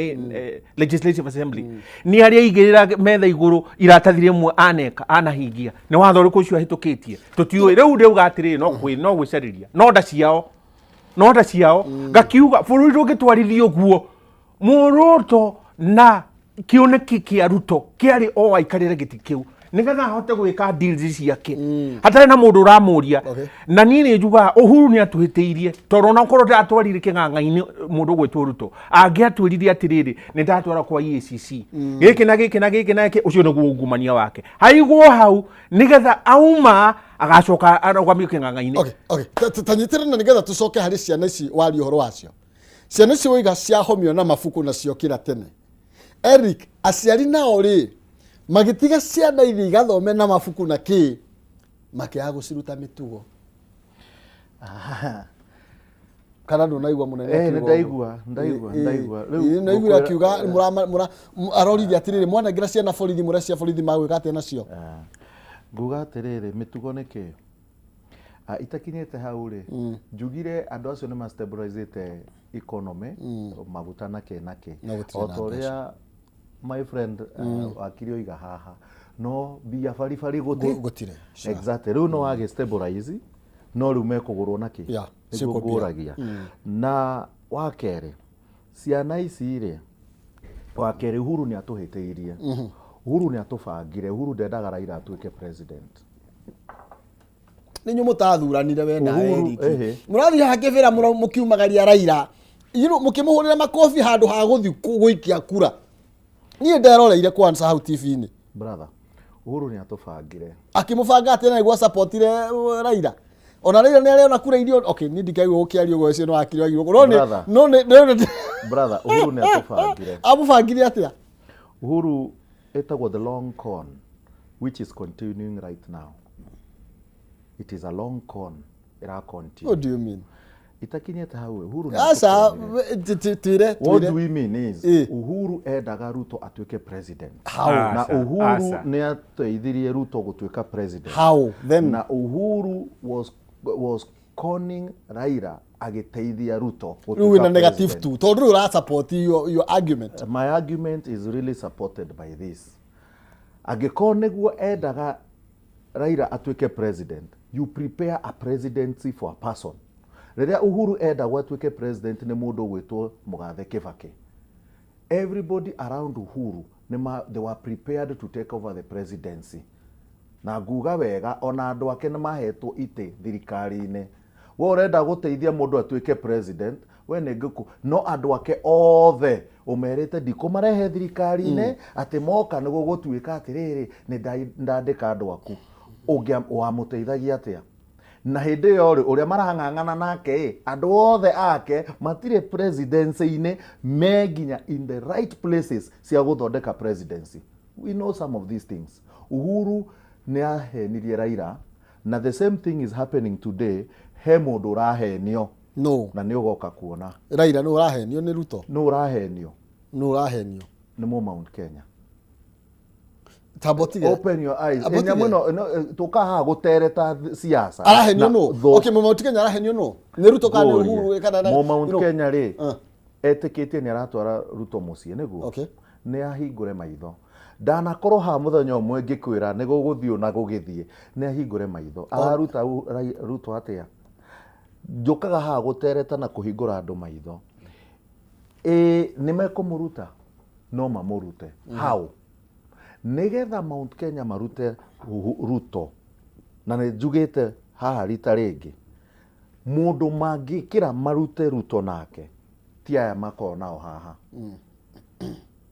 Speaker 3: Legislative Assembly, nĩ arĩa aigĩrĩra metha igũrũ iratathi rĩmwe aneka anahingia? Nĩ watho ũrĩkũ ũcio ahĩtũkĩtie? Tũtiũĩ. Rĩu ndĩuga atĩrĩrĩ, no gwĩcarĩria no nda ciao, no nda ciao. Ngakiuga bũrũri ndũngĩtwarithio ũguo. Muoroto na kĩoneki kĩa Ruto kĩarĩ o aikarĩre gĩtĩ kĩu nĩgetha ahote gwĩka deals ciake hatarĩ na mũndũ ũramũria. Na niĩ nĩ njugaga Uhuru nĩ atũhĩtĩirie, tondũ ona korwo ndatwarire kĩng'ang'a-inĩ mũndũ ũgwĩtwo Ruto, angĩatwĩrire atĩrĩrĩ, nĩ ndatwara kwa EACC gĩkĩ na gĩkĩ na gĩkĩ na gĩkĩ, ũcio nĩguo ungumania wake haigwo hau, nĩgetha auma agacoka arũgamio kĩng'ang'a-inĩ.
Speaker 1: Okay. Ta nyitĩrĩra na nĩgetha tũcoke harĩ ciana ici waria ũhoro wacio. Ciana ici woiga ciahomio na mabuku na ciokĩra tene. Eric, aciari nao rĩ, magĩtiga ciana ithi igathome na mabuku na kĩ, makĩaga gũciruta mĩtugo. Kana ndũnaigua mũnene akiuga
Speaker 2: nĩ
Speaker 1: ũguo?
Speaker 2: Ndaigua, ndaigua, ndaigua. Rĩu
Speaker 1: Naiguire akiuga aroririe atĩrĩrĩ, mwanengera ciana borithi, mũrecia borithi magwĩka atĩa nacio?
Speaker 2: Nguga atĩrĩrĩ, mĩtugo nĩ kĩ? Itakinyĩte hau rĩ, njugire andũ acio nĩ ma-stabilizĩte economy, maguta na kĩ na kĩ.
Speaker 1: No gũtirĩ
Speaker 2: O
Speaker 1: na
Speaker 2: ta ũrĩa my friend wakiri oiga haha, no mbia baribari gũtirĩ.
Speaker 1: Gũtirĩ. Sure.
Speaker 2: Exactly. Rĩu no wagĩ stabilize, no rĩu mekũgũrwo na kĩ? Nĩguo
Speaker 1: Ciĩkwo mbia.
Speaker 2: ngũragia. Na wa kerĩ, ciana ici rĩ, wa kerĩ, Uhuru nĩ atũhĩtĩirie. Uhuru nĩ atũbangire. Uhuru ndendaga Raila atuĩke president.
Speaker 1: Nĩ inyuĩ mũtathuranire we na
Speaker 2: Uhuru,
Speaker 1: Eric.
Speaker 2: ehe.
Speaker 1: Mũrathiĩ haha kĩbĩra mũkiumagaria Raila, mũkĩmũhũrĩra makobi handũ ha gũthiĩ gũikia kura. Niĩ nderoreire kwanza hau TV-inĩ.
Speaker 2: Brother, Uhuru nĩ atũbangire.
Speaker 1: Akĩmũbanga atĩ na nĩguo supportire Raila. Ona Raila nĩ arĩona kura iria. Okay, niĩ ndikaigua gũkĩaria ũguo, ũcio nĩ wakiri wagirwo no nĩ
Speaker 2: Brother.
Speaker 1: no nĩ no nĩ
Speaker 2: Brother, Uhuru nĩ atũbangire.
Speaker 1: Amũbangire atĩa?
Speaker 2: Uhuru ĩtagwo the long con which is continuing right now. It is a long con ĩra continue.
Speaker 1: What do you mean?
Speaker 2: Itakinyĩte hau Uhuru nĩ
Speaker 1: Aca,
Speaker 2: atũkonire.
Speaker 1: twĩre
Speaker 2: What
Speaker 1: twĩre.
Speaker 2: we mean is Uhuru endaga Ruto atuĩke president.
Speaker 1: How?
Speaker 2: Na
Speaker 3: Aca,
Speaker 2: Uhuru
Speaker 3: aca.
Speaker 2: nĩ ateithirie Ruto gũtuĩka president.
Speaker 1: How then?
Speaker 2: Na Uhuru was conning Raila agĩteithia Ruto
Speaker 1: Rĩu
Speaker 2: gũtuĩka
Speaker 1: wĩna negative
Speaker 2: president.
Speaker 1: two tondũ rĩu ũra support your argument.
Speaker 2: My argument is really supported by this. Angĩkorwo nĩguo endaga Raila atuĩke president, you prepare a presidency for a person. Rĩrĩa Uhuru endagwo atuĩke president nĩ mũndũ ũgwĩtwo Mũgathe Kibaki. Everybody around Uhuru nĩ they were prepared to take over the presidency. Na nguga wega ona andũ ake nĩ mahetwo itĩ thirikari-inĩ. We ũrenda gũteithia mũndũ atuĩke president, we nĩ ngũkũ, no andũ ake othe ũmerĩte ndikũmarehe thirikari-inĩ, atĩ moka nĩ gũgũtuĩka atĩrĩrĩ nĩ ndandĩka andũ aku. Wamũteithagia atĩa? Na hĩndĩ ĩyo rĩ, ũrĩa marang'ang'ana nake ĩ, andũ othe ake matirĩ presidency-inĩ, me nginya in the right places cia gũthondeka presidency. We know some of these things. Uhuru nĩ ahenirie Raila, na the same thing is happening today. He mũndũ ũrahenio.
Speaker 1: No.
Speaker 2: Na nĩ ũgoka kuona.
Speaker 1: Raila nĩ ũrahenio nĩ Ruto?
Speaker 2: Nĩ ũrahenio.
Speaker 1: Nĩ ũrahenio.
Speaker 2: Nĩ mũ Mount Kenya.
Speaker 1: Tambo tige.
Speaker 2: Open your eyes.
Speaker 1: Tambo tige.
Speaker 2: Nyamũ ĩno tũka haha gũtereta siasa.
Speaker 1: Arahenio
Speaker 2: Na
Speaker 1: nũ? Okay, mũ Mount Kenya arahenio nũ? Nĩ Ruto kana nĩ
Speaker 2: Ngũrie.
Speaker 1: Uhuru kana
Speaker 2: Mũ Mount
Speaker 1: you know.
Speaker 2: Kenya rĩ, etĩkĩtie nĩ aratwara Ruto mũciĩ nĩguo?
Speaker 1: Okay.
Speaker 2: Nĩ ahingũre maitho. Ndanakorwo haha mũthenya ũmwe ngĩkwĩra nĩ gũgũthiĩ na gũgĩthiĩ. Nĩ ahingũre maitho. Araruta Ruto atĩa? Njũkaga haha gũtereta na kũhingũra andũ maitho. Ĩ, nĩ mekũmũruta? No mamũrute. How? Nĩgetha Mount Kenya marute Ruto, na nĩ njugĩte haha rita rĩngĩ, mũndũ mangĩkĩra marute Ruto nake, ti aya makoragwo nao haha.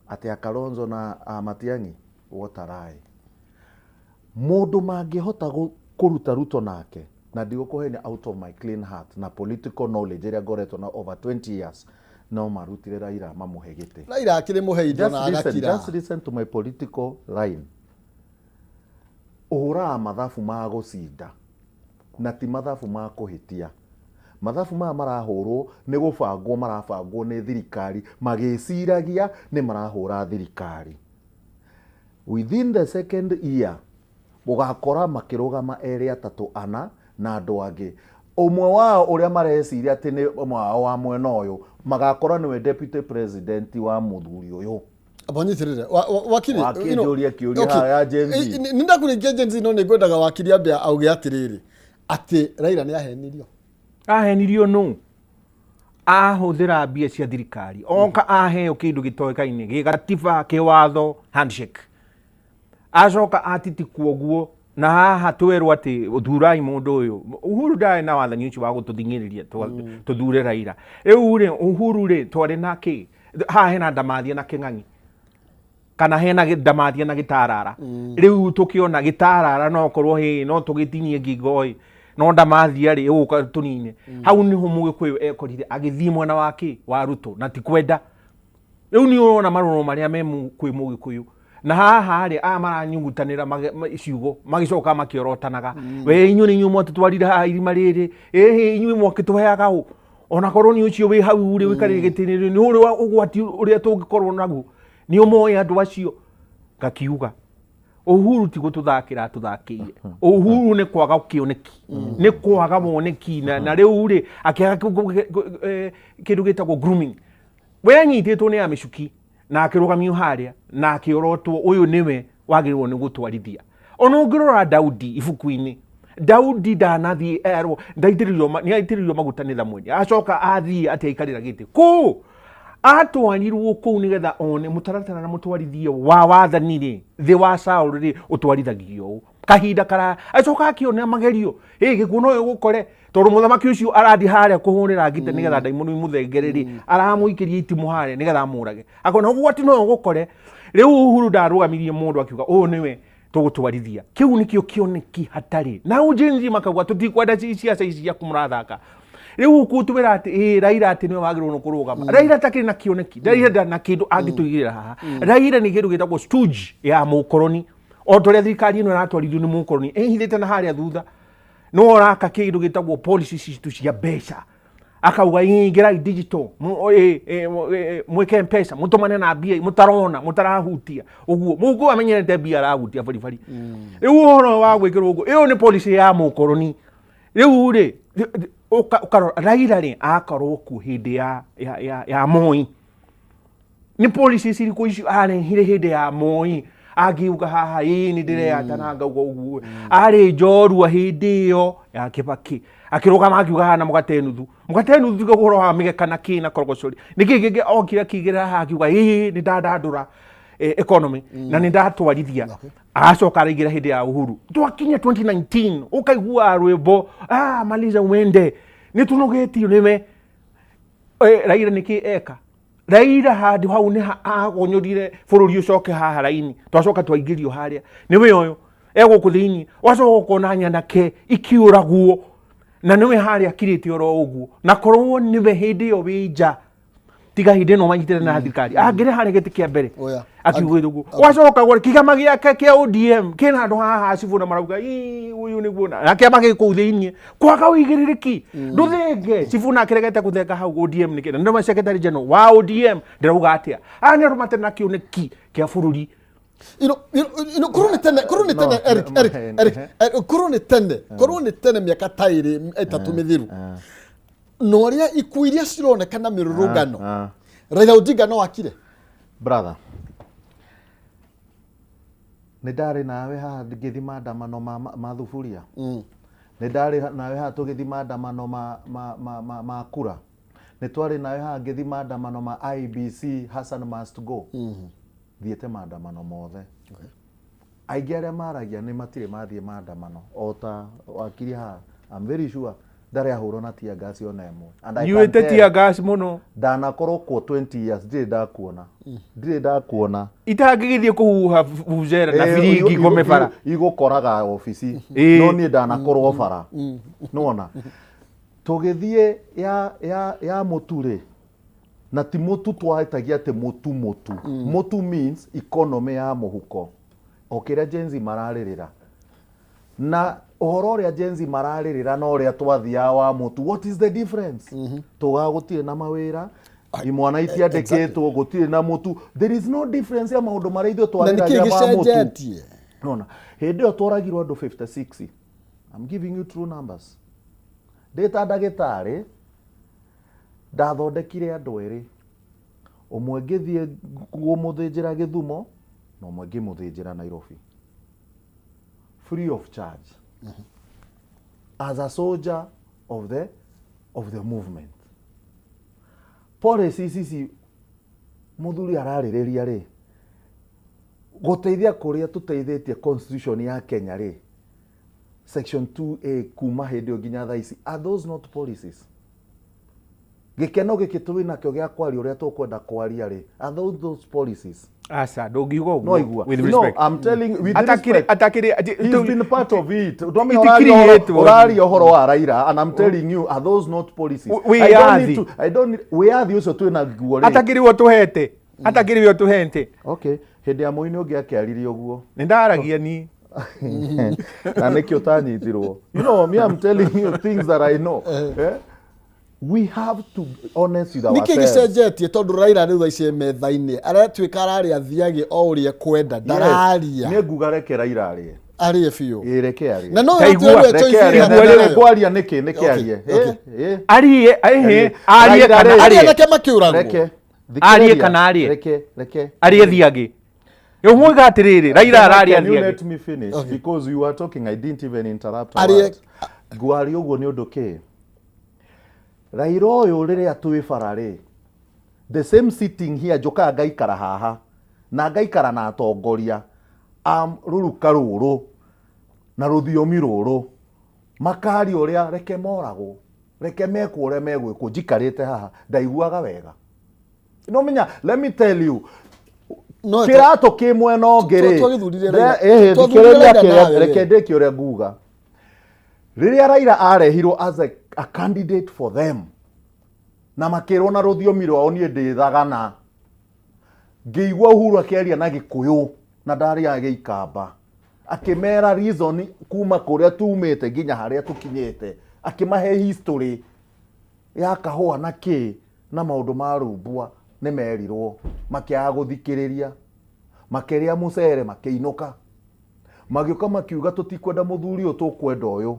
Speaker 2: Atĩ a Kalonzo na a Matiang'i, what a lie. Mũndũ mangĩhota kũruta Ruto nake, na ndigũkũhenia out of my clean heart na political knowledge ĩrĩa ngoretwo na over 20 years, no marutire Raila mamũhe gĩtĩ.
Speaker 1: Raila akĩrĩ mũhe indo
Speaker 2: Just
Speaker 1: na
Speaker 2: listen,
Speaker 1: agakira.
Speaker 2: just listen to my political line. Ũhũraga mathabu ma gũcinda na ti mathabu ma kũhĩtia. Mathabu maya marahũrwo nĩ gũbangwo, marabangwo nĩ thirikari magĩciragia nĩ marahũra thirikari. Within the second year ũgakora makĩrũgama erĩ atatũ ana na andũ angĩ. Ũmwe wao ũrĩa mareciria atĩ nĩ ũmwe wao wa mwena ũyũ magakora nĩwe deputy president wa mũthuri ũyũ.
Speaker 1: Banyitĩrĩre. Wakiri,
Speaker 2: Wakiri,
Speaker 1: you know,
Speaker 2: njũrie kĩũria
Speaker 1: okay.
Speaker 2: haha ya Gen Z.
Speaker 1: Nĩ ndakũrĩkia Gen Z, no nĩ ngwendaga wakiri ambe auge atĩrĩrĩ, atĩ Raila nĩ ahenirio.
Speaker 3: Ahenirio nũ? Ahũthĩra mbia cia thirikari. Oka aheo kĩndũ gĩtoĩkaine, gĩgatiba, kĩwatho, handshake. Acoka atitikwo ũguo, na haha twerwo atĩ thurai mũndũ ũyũ. Uhuru ndarĩ na wathani ũcio wa gũtũthing'ĩrĩria tũthure Raila. Rĩu rĩ, Uhuru rĩ, twarĩ na kĩ? Haha hena Ndamathia na Kĩng'ang'i. Kana hena Ndamathia na Gĩtarara. Rĩu tũkĩona Gĩtarara no korwo hĩ, no tũgĩtinie ngingo ĩ. No Ndamathia rĩ, ĩgũka tũnine. Hau nĩho Mũgĩkũyũ ekorire agĩthiĩ mwena wa kĩ? Wa Ruto, na ti kwenda. Rĩu nĩ ũrona marũrũ marĩa me kwĩ Mũgĩkũyũ. Na haha rĩ, aya maranyugutanĩra ciugo, magĩcoka makĩorotanaga. We inyuĩ nĩ inyuĩ mwatũtwarire haha irima rĩrĩ, ĩhĩ inyuĩ mwakĩtũheaga ũ? Ona korwo nĩ ũcio wĩ hau rĩ, ũikarĩire gĩtĩ-inĩ rĩ, nĩ ũrĩ ũgwati ũrĩa tũngĩkorwo naguo. Nĩ ũmoĩ andũ acio. Ngakiuga, Uhuru ti gũtũthakĩra atũthakĩire. Uhuru nĩ kwaga kĩoneki. Nĩ kwaga woneki na rĩu rĩ, akĩaga kĩndũ gĩtagwo grooming. We anyitĩtwo nĩ amĩcuki na akĩrũgamio harĩa na akĩorotwo ũyũ nĩwe wagĩrĩirwo nĩ gũtwarithia. Ona ũngĩrora Daudi ibuku-inĩ, Daudi ndanathiĩ erwo, ndaitĩrĩirio nĩ aitĩrĩirio maguta nĩ Samueli. Acoka athiĩ atĩ aikarĩra gĩtĩ. Kũ? Atwarirwo kũu nĩgetha one mũtaratara na mũtwarithie wa wathani rĩ, thĩ wa Saul rĩ, ũtwarithagio ũũ. Kahinda karaya. Acoka akĩona magerio. Ĩ, gĩkuũ no gĩgũkore. Tondũ mũthamaki ũcio arathiĩ harĩa kũhũrĩra ngita nĩgetha ndaimono imũthengere rĩ, aramũikĩria itimũ harĩa nĩgetha amũrage. Akona ũgwati no ũgũkore. Rĩu Uhuru ndarũgamirie mũndũ akiuga ũyũ nĩwe tũgũtwarithia. Kĩu nĩkĩo kĩoneki hatarĩ. Na Gen Z makauga tũtikwenda ciaca ici ciaku mũrathaka. Rĩu ũkũtwĩra atĩ ĩ Raila atĩ nĩwe wagĩrĩirwo nĩ kũrũgama. Raila atakĩrĩ na kĩoneki, Raila ndarĩ na kĩndũ angĩtũigĩrĩra haha. Raila nĩ kĩndũ gĩtagwo stooge ya mũkoroni, o ta ũrĩa thirikari ĩno ĩratwarithio nĩ mũkoroni ĩhithĩte na harĩa thutha. Nĩwe ũraka kĩndũ gĩtagwo policy citũ cia mbeca, akauga ingĩrai digital, mwĩke Mpesa, mũtũmane na mbia mũtarona, mũtarahutia ũguo. Mũkũyũ amenyerete mbia arahutia baribari. Rĩu ũhoro wa gwĩkĩrwo ũguo, ĩyo nĩ policy ya mũkoroni. Rĩu rĩ, ũkarora Raila rĩ, akorwo kuo hĩndĩ ya Moi. Nĩ policy cirĩkũ icio arehire hĩndĩ ya Moi? Angiuga haha ĩĩ nĩ ndĩreyata na ngauga ũguo. Arĩ njorua hĩndĩ ĩyo ya Kibaki, akĩrũgama akiuga haha na mũgate nuthu, mũgate nuthu, tiga ũhoro wa mĩgeka na kĩ na korogocori. Nĩkĩ kĩngĩ okire akĩigĩrĩra haha akiuga ĩĩ nĩ ndandandũra economy na nĩ ndatwarithia? Agacoka araingĩra hĩndĩ ya Uhuru. Twakinya 2019 ũkaigua rwĩmbo, maliza uende, nĩ tũnogetio nĩwe. Raila nĩkĩ eka? Raila handũ hau nĩ agonyorire bũrũri ũcoke haha raini, twacoka twaingĩrio harĩa nĩwe ũyũ egũkũ thĩinĩ. Wacoka ũkona nyanake ikiũragwo na nĩwe harĩa akirĩte oro ũguo, na korwo nĩwe hĩndĩ ĩyo wĩ nja, tiga hĩndĩ ĩno manyitĩte na thirikari, angĩrĩ harĩa gĩtĩ kĩa mbere.
Speaker 1: Oya.
Speaker 3: Akiugĩte ũguo, wacoka gwore kĩgama gĩake kĩa ODM kĩna andũ haha cibũ na marauga "Ii, ũyũ nĩguo na kĩama gĩ kũu thĩinĩ kwaga ũigĩrĩrĩki ndũthenge." Cibũ nake regete gũthenga hau ODM nĩkĩ? Na nĩwe secretary general wa ODM. Ndĩrauga atĩa, aya nĩ andũ matarĩ na kĩoneki kĩa bũrũri.
Speaker 1: You know, korwo nĩ tene
Speaker 2: No,
Speaker 1: Eric,
Speaker 2: no,
Speaker 1: Eric, Eric, korwo nĩ tene, korwo nĩ tene mĩaka ta ĩrĩ ĩtatũ mĩthiru na ũrĩa ikuũ iria cironeka na mĩrũrũngano, Raila Odinga no akire?
Speaker 2: Brother, nĩ ndarĩ nawe haha ngĩthi maandamano ma thuburia. Nĩ ndarĩ nawe haha tũgĩthi maandamano ma kura. Nĩ twarĩ nawe haha ngĩthi maandamano ma IEBC, Hassan must go. Thiĩte maandamano mothe. Aingĩ arĩa maragia nĩ matirĩ mathiĩ maandamano o ta wakiri haha. I'm very sure ndarĩ ahũrwo na tear gas ona ĩmwe. And I can
Speaker 3: Nyuĩte
Speaker 2: tell,
Speaker 3: tear gas mũno.
Speaker 2: Ndanakorwo kuo 20 years, ndirĩ ndakuona, ndirĩ ndakuona.
Speaker 3: Itangĩgĩthiĩ kũhuha vuvuzela na biringi ngome bara.
Speaker 2: Igũkoraga obici. No niĩ ndanakorwo bara nĩwona tũgĩthiĩ ya mũtu rĩ, na ti mũtu twahĩtagia atĩ mũtu mũtu mũtu means economy ya mũhuko, o kĩrĩa Gen Z mararĩrĩra na ũhoro ũrĩa Gen Z mararĩrĩra na ũrĩa twathiaga wa mũtu, what is the difference? Tugaga gũtirĩ na mawĩra, imwana itiandĩkĩtwo, gũtirĩ na mũtu. There is no difference ya maũndũ marĩa ithuĩ
Speaker 1: Na nĩkĩ
Speaker 2: twarĩragĩra ma mũtu.
Speaker 1: gĩcenjetie?
Speaker 2: Nona hĩndĩ ĩyo tworagirwo andũ 56. I'm giving you true numbers. Ndĩ ta ndagĩtarĩ ndathondekire andũ erĩ, ũmwe ngĩthiĩ kũmũthĩnjĩra Gĩthumo na ũmwe ngĩmũthĩnjĩra Nairobi free of charge as a soldier of the movement. Policies ici mũthuri ararĩrĩria rĩ, gũteithia kũrĩa tũteithĩtie constitution ya Kenya rĩ, section 2A kuma hĩndĩ ĩyo nginya thaa ici, are those not policies? Gĩkeno gĩkĩ twĩ nakĩo gĩa kwaria ũrĩa tũkwenda kwaria rĩ, are those policies?
Speaker 3: Aca, ndũngiuga ũguo.
Speaker 2: No igua.
Speaker 3: With
Speaker 2: No,
Speaker 3: respect.
Speaker 2: I'm telling, with
Speaker 3: Atakĩrĩ
Speaker 2: respect.
Speaker 3: atakĩrĩ
Speaker 2: He's been part of it. Ndwamenya
Speaker 3: Itikiriĩtwo.
Speaker 2: ũraria ũhoro wa Raila and I'm telling you, are those not policies? I don't need
Speaker 3: Wĩyathi.
Speaker 2: to, I don't need, wĩyathi ũcio twĩ naguo rĩ.
Speaker 3: Atakĩrĩ we ũtũhete, atakĩrĩ we ũtũhete.
Speaker 2: Okay, hĩndĩ ya Moi nĩ ũngĩ akĩaririe ũguo.
Speaker 3: Nĩ ndaragia niĩ.
Speaker 2: Na nĩkĩo ũtanyitirwo. You know, me, I'm telling you things that I know. Eh? We have to be honest with
Speaker 1: Nĩkĩ
Speaker 2: ourselves.
Speaker 1: gĩcenjetie? Tondũ Raila rĩu thaa ici e metha-inĩ, aratuĩka ararĩa athiage o ũrĩa kwenda, ndararia.
Speaker 2: Niĩ nguga reke Raila arĩe.
Speaker 1: Arĩe biũ.
Speaker 2: Ĩ, reke arĩe.
Speaker 1: Na no
Speaker 3: Ta igua,
Speaker 1: ĩratuĩrwo
Speaker 2: Reke arĩe.
Speaker 3: Igua rĩu.
Speaker 2: Ngwaria nĩkĩ? Nĩkĩ arie?
Speaker 3: Arie, ehe, arie
Speaker 2: Raila
Speaker 3: kana
Speaker 2: rĩ.
Speaker 1: Arĩa
Speaker 3: arie.
Speaker 1: anake makĩũragwo.
Speaker 2: Reke.
Speaker 3: Arie
Speaker 2: Thikĩrĩria.
Speaker 3: kana arie?
Speaker 2: Reke, reke.
Speaker 3: Arie thiagĩ. Rĩu mwauga atĩrĩrĩ, Raila araria
Speaker 2: Can you
Speaker 3: thiagĩ.
Speaker 2: let me finish? Because you were talking, I didn't even interrupt a
Speaker 1: Arie.
Speaker 2: word. Ngwaria ũguo nĩ ũndũ kĩ? Raila ũyũ rĩrĩa twĩ bara rĩ, the same sitting here, njũkaga ngaikara haha na ngaikara na atongoria a rũruka rũrũ na rũthiomi rũrũ, makaria ũrĩa reke moragwo, reke mekwo ũrĩa megwĩkwo. Njikarĩte haha ndaiguaga wega. No menya, let me tell you,
Speaker 1: No,
Speaker 2: kĩratũ kĩ mwena ũngĩ rĩ,
Speaker 1: twagĩthurire Raila.
Speaker 2: Ĩhĩ,
Speaker 1: Twathurire
Speaker 2: thikĩrĩria
Speaker 1: Raila
Speaker 2: kĩrĩa
Speaker 1: nawe,
Speaker 2: reke ndĩkie ũrĩa nguga. Rĩrĩa Raila arehirwo as a, A candidate for them na makĩrwo na rũthiomi rwao. Niĩ ndĩthagana ngĩigua Uhuru akĩaria na Gĩkũyũ na ndarĩa Gĩikamba, akĩmera reason kuma kũrĩa tumĩte nginya harĩa tũkinyĩte, akĩmahe history ya kahũa na kĩ na maũndũ ma rumbwa. Nĩ merirwo, makĩaga gũthikĩrĩria, makĩrĩa mũcere, makĩinũka, magĩũka makiuga tũtikwenda mũthuri ũyũ, tũkwenda ũyũ.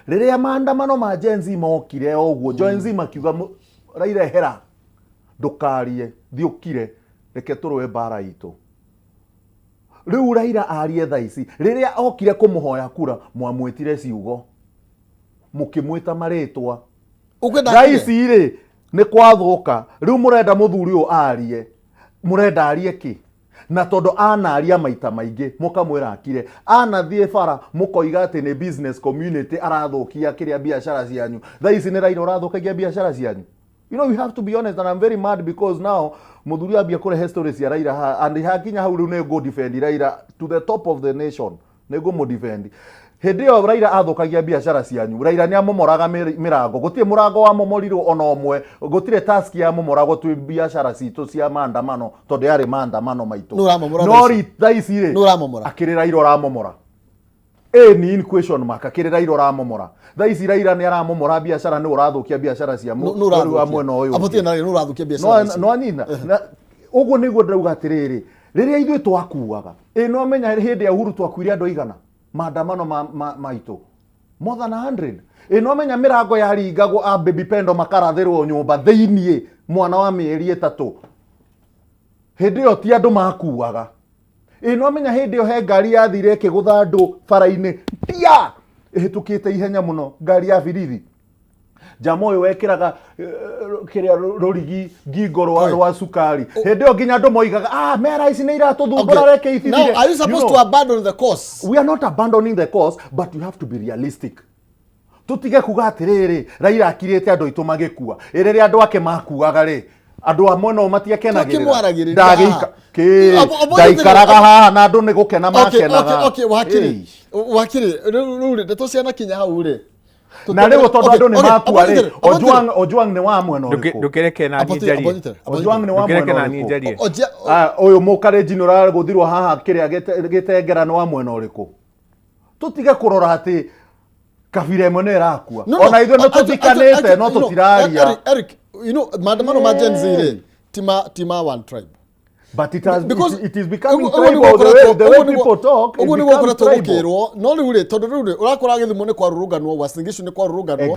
Speaker 2: Rĩrĩa maandamano ma Gen Z mokire o ũguo, Gen Z makiuga, "Raila ehera, ndũkarie, thiĩ ũkire, reke tũrũe mbara itũ." Rĩu Raila arie thaa ici, rĩrĩa okire kũmũhoya kura mwamwĩtire ciugo, mũkĩmwĩta marĩtwa.
Speaker 1: Ũkwenda
Speaker 2: Thaa
Speaker 1: akire?
Speaker 2: ici rĩ, nĩ kwathũka. Rĩu mũrenda mũthuri ũyũ arie, mũrenda arie kĩ? Na tondũ anaria maita maingĩ mũkamwĩra akire, anathiĩ bara mũkoiga atĩ nĩ business community arathũkia kĩrĩa biacara cianyu. Thaa ici nĩ Raila ũrathũkagia biacara cianyu. You know, you have to be honest, and I'm very mad because now mũthuri ambia kũrehe stories cia Raila haha, and hakinya hau rĩu nĩ ngũ defend Raila to the top of the nation, nĩ ngũmũ defend. Hĩndĩ ĩyo Raila athũkagia biacara cianyu, Raila nĩ amomoraga mĩrango. Gũtirĩ mũrango wamomorirwo ona ũmwe, gũtirĩ task yamomoragwo twĩ biacara citũ cia maandamano, tondũ yarĩ maandamano maitũ.
Speaker 1: Nũ ũramomora
Speaker 2: No
Speaker 1: thaa ici?
Speaker 2: thaa ici rĩ,
Speaker 1: Nũ ũramomora?
Speaker 2: Akĩrĩ Raila ũramomora? Ĩ ni in question mark. Akĩrĩ Raila ũramomora thaa ici? Raila nĩ aramomora biacara? Nĩ ũrathũkia biacara cia
Speaker 1: Nũ
Speaker 2: rĩu wa mwena ũyũ
Speaker 1: ũrathũkia?
Speaker 2: Ũngĩ.
Speaker 1: Na nũ ũrathũkia biacara ici?
Speaker 2: No anyina ũguo nĩguo ndĩrauga atĩrĩrĩ, rĩrĩa ithuĩ twakuaga, ĩ no menya hĩndĩ ya Uhuru twakuire andũ aigana maandamano maitũ, more than 100. Ĩ no menya mĩrango yaringagwo, a Baby Pendo makarathĩrwo nyũmba thĩiniĩ, mwana wa mĩeri 3. Hĩndĩ ĩyo ti andũ makuaga. Ĩ no menya hĩndĩ ĩyo he ngari yathire ĩkĩgũtha andũ bara-inĩ, tia ĩhĩtũkĩte ihenya mũno, ngari ya birithi, jama ũyũ wekĩraga kĩrĩa rũrigi ngingo rwa rwa cukari. Hĩndĩ ĩyo nginya andũ moigaga, "Ah, mera ici nĩ iratũthumbũra, reke
Speaker 1: Now,
Speaker 2: ithithire."
Speaker 1: are you supposed
Speaker 2: You know,
Speaker 1: to abandon the cause?
Speaker 2: We are not abandoning the cause, but you have to be realistic. Tutige kuga atĩrĩrĩ, Raila akirĩte andũ aitũ magĩkua. Ĩ rĩrĩa andũ ake makuaga rĩ, andũ a mwena ũyũ matiakenagĩrĩra?
Speaker 1: Tũkĩmwaragĩrĩria.
Speaker 2: Ndagĩika kĩ
Speaker 1: Abo-
Speaker 2: ndaikaraga haha na andũ nĩ gũkena
Speaker 1: Okay,
Speaker 2: makenaga.
Speaker 1: okay, wakiri.
Speaker 2: Ĩi.
Speaker 1: Wakiri, rĩu rĩ, ndeto cianakinya hau rĩ.
Speaker 2: Na rĩu tondũ andũ nĩ makua rĩ,
Speaker 1: Ojwang
Speaker 2: Ojwang, Ojwang nĩ wa mwena ũrĩkũ?
Speaker 3: Ndũkĩreke na niĩ njarie.
Speaker 2: Ojwang nĩ wa
Speaker 3: Ndũkĩreke
Speaker 2: mwena
Speaker 3: na niĩ
Speaker 2: ũrĩkũ?
Speaker 3: njarie.
Speaker 2: Ah, ũyũ mũkarĩnji nĩ ũragũthirwo haha kĩrĩa gĩtengera nĩ wa mwena ũrĩkũ? Tũtige kũrora atĩ kabira ĩmwe nĩ ĩrakua. Ona ithuĩ nĩ tũthikanĩte, no tũtiraria.
Speaker 1: Eric, maandamano ma Gen Z rĩ, ti ma one tribe.
Speaker 2: But it has
Speaker 1: Because
Speaker 2: it is becoming
Speaker 1: ũguo nĩguo
Speaker 2: tribal, the way, the way
Speaker 1: ũguo
Speaker 2: people talk, it
Speaker 1: ũguo nĩguo
Speaker 2: becomes
Speaker 1: ũkoretwo
Speaker 2: tribal.
Speaker 1: gũkĩrwo. No rĩu rĩ, tondũ rĩu rĩ, ũrakora Gĩthumo nĩ kwarũrũnganwo, Uasin Gishu nĩ kwarũrũnganwo.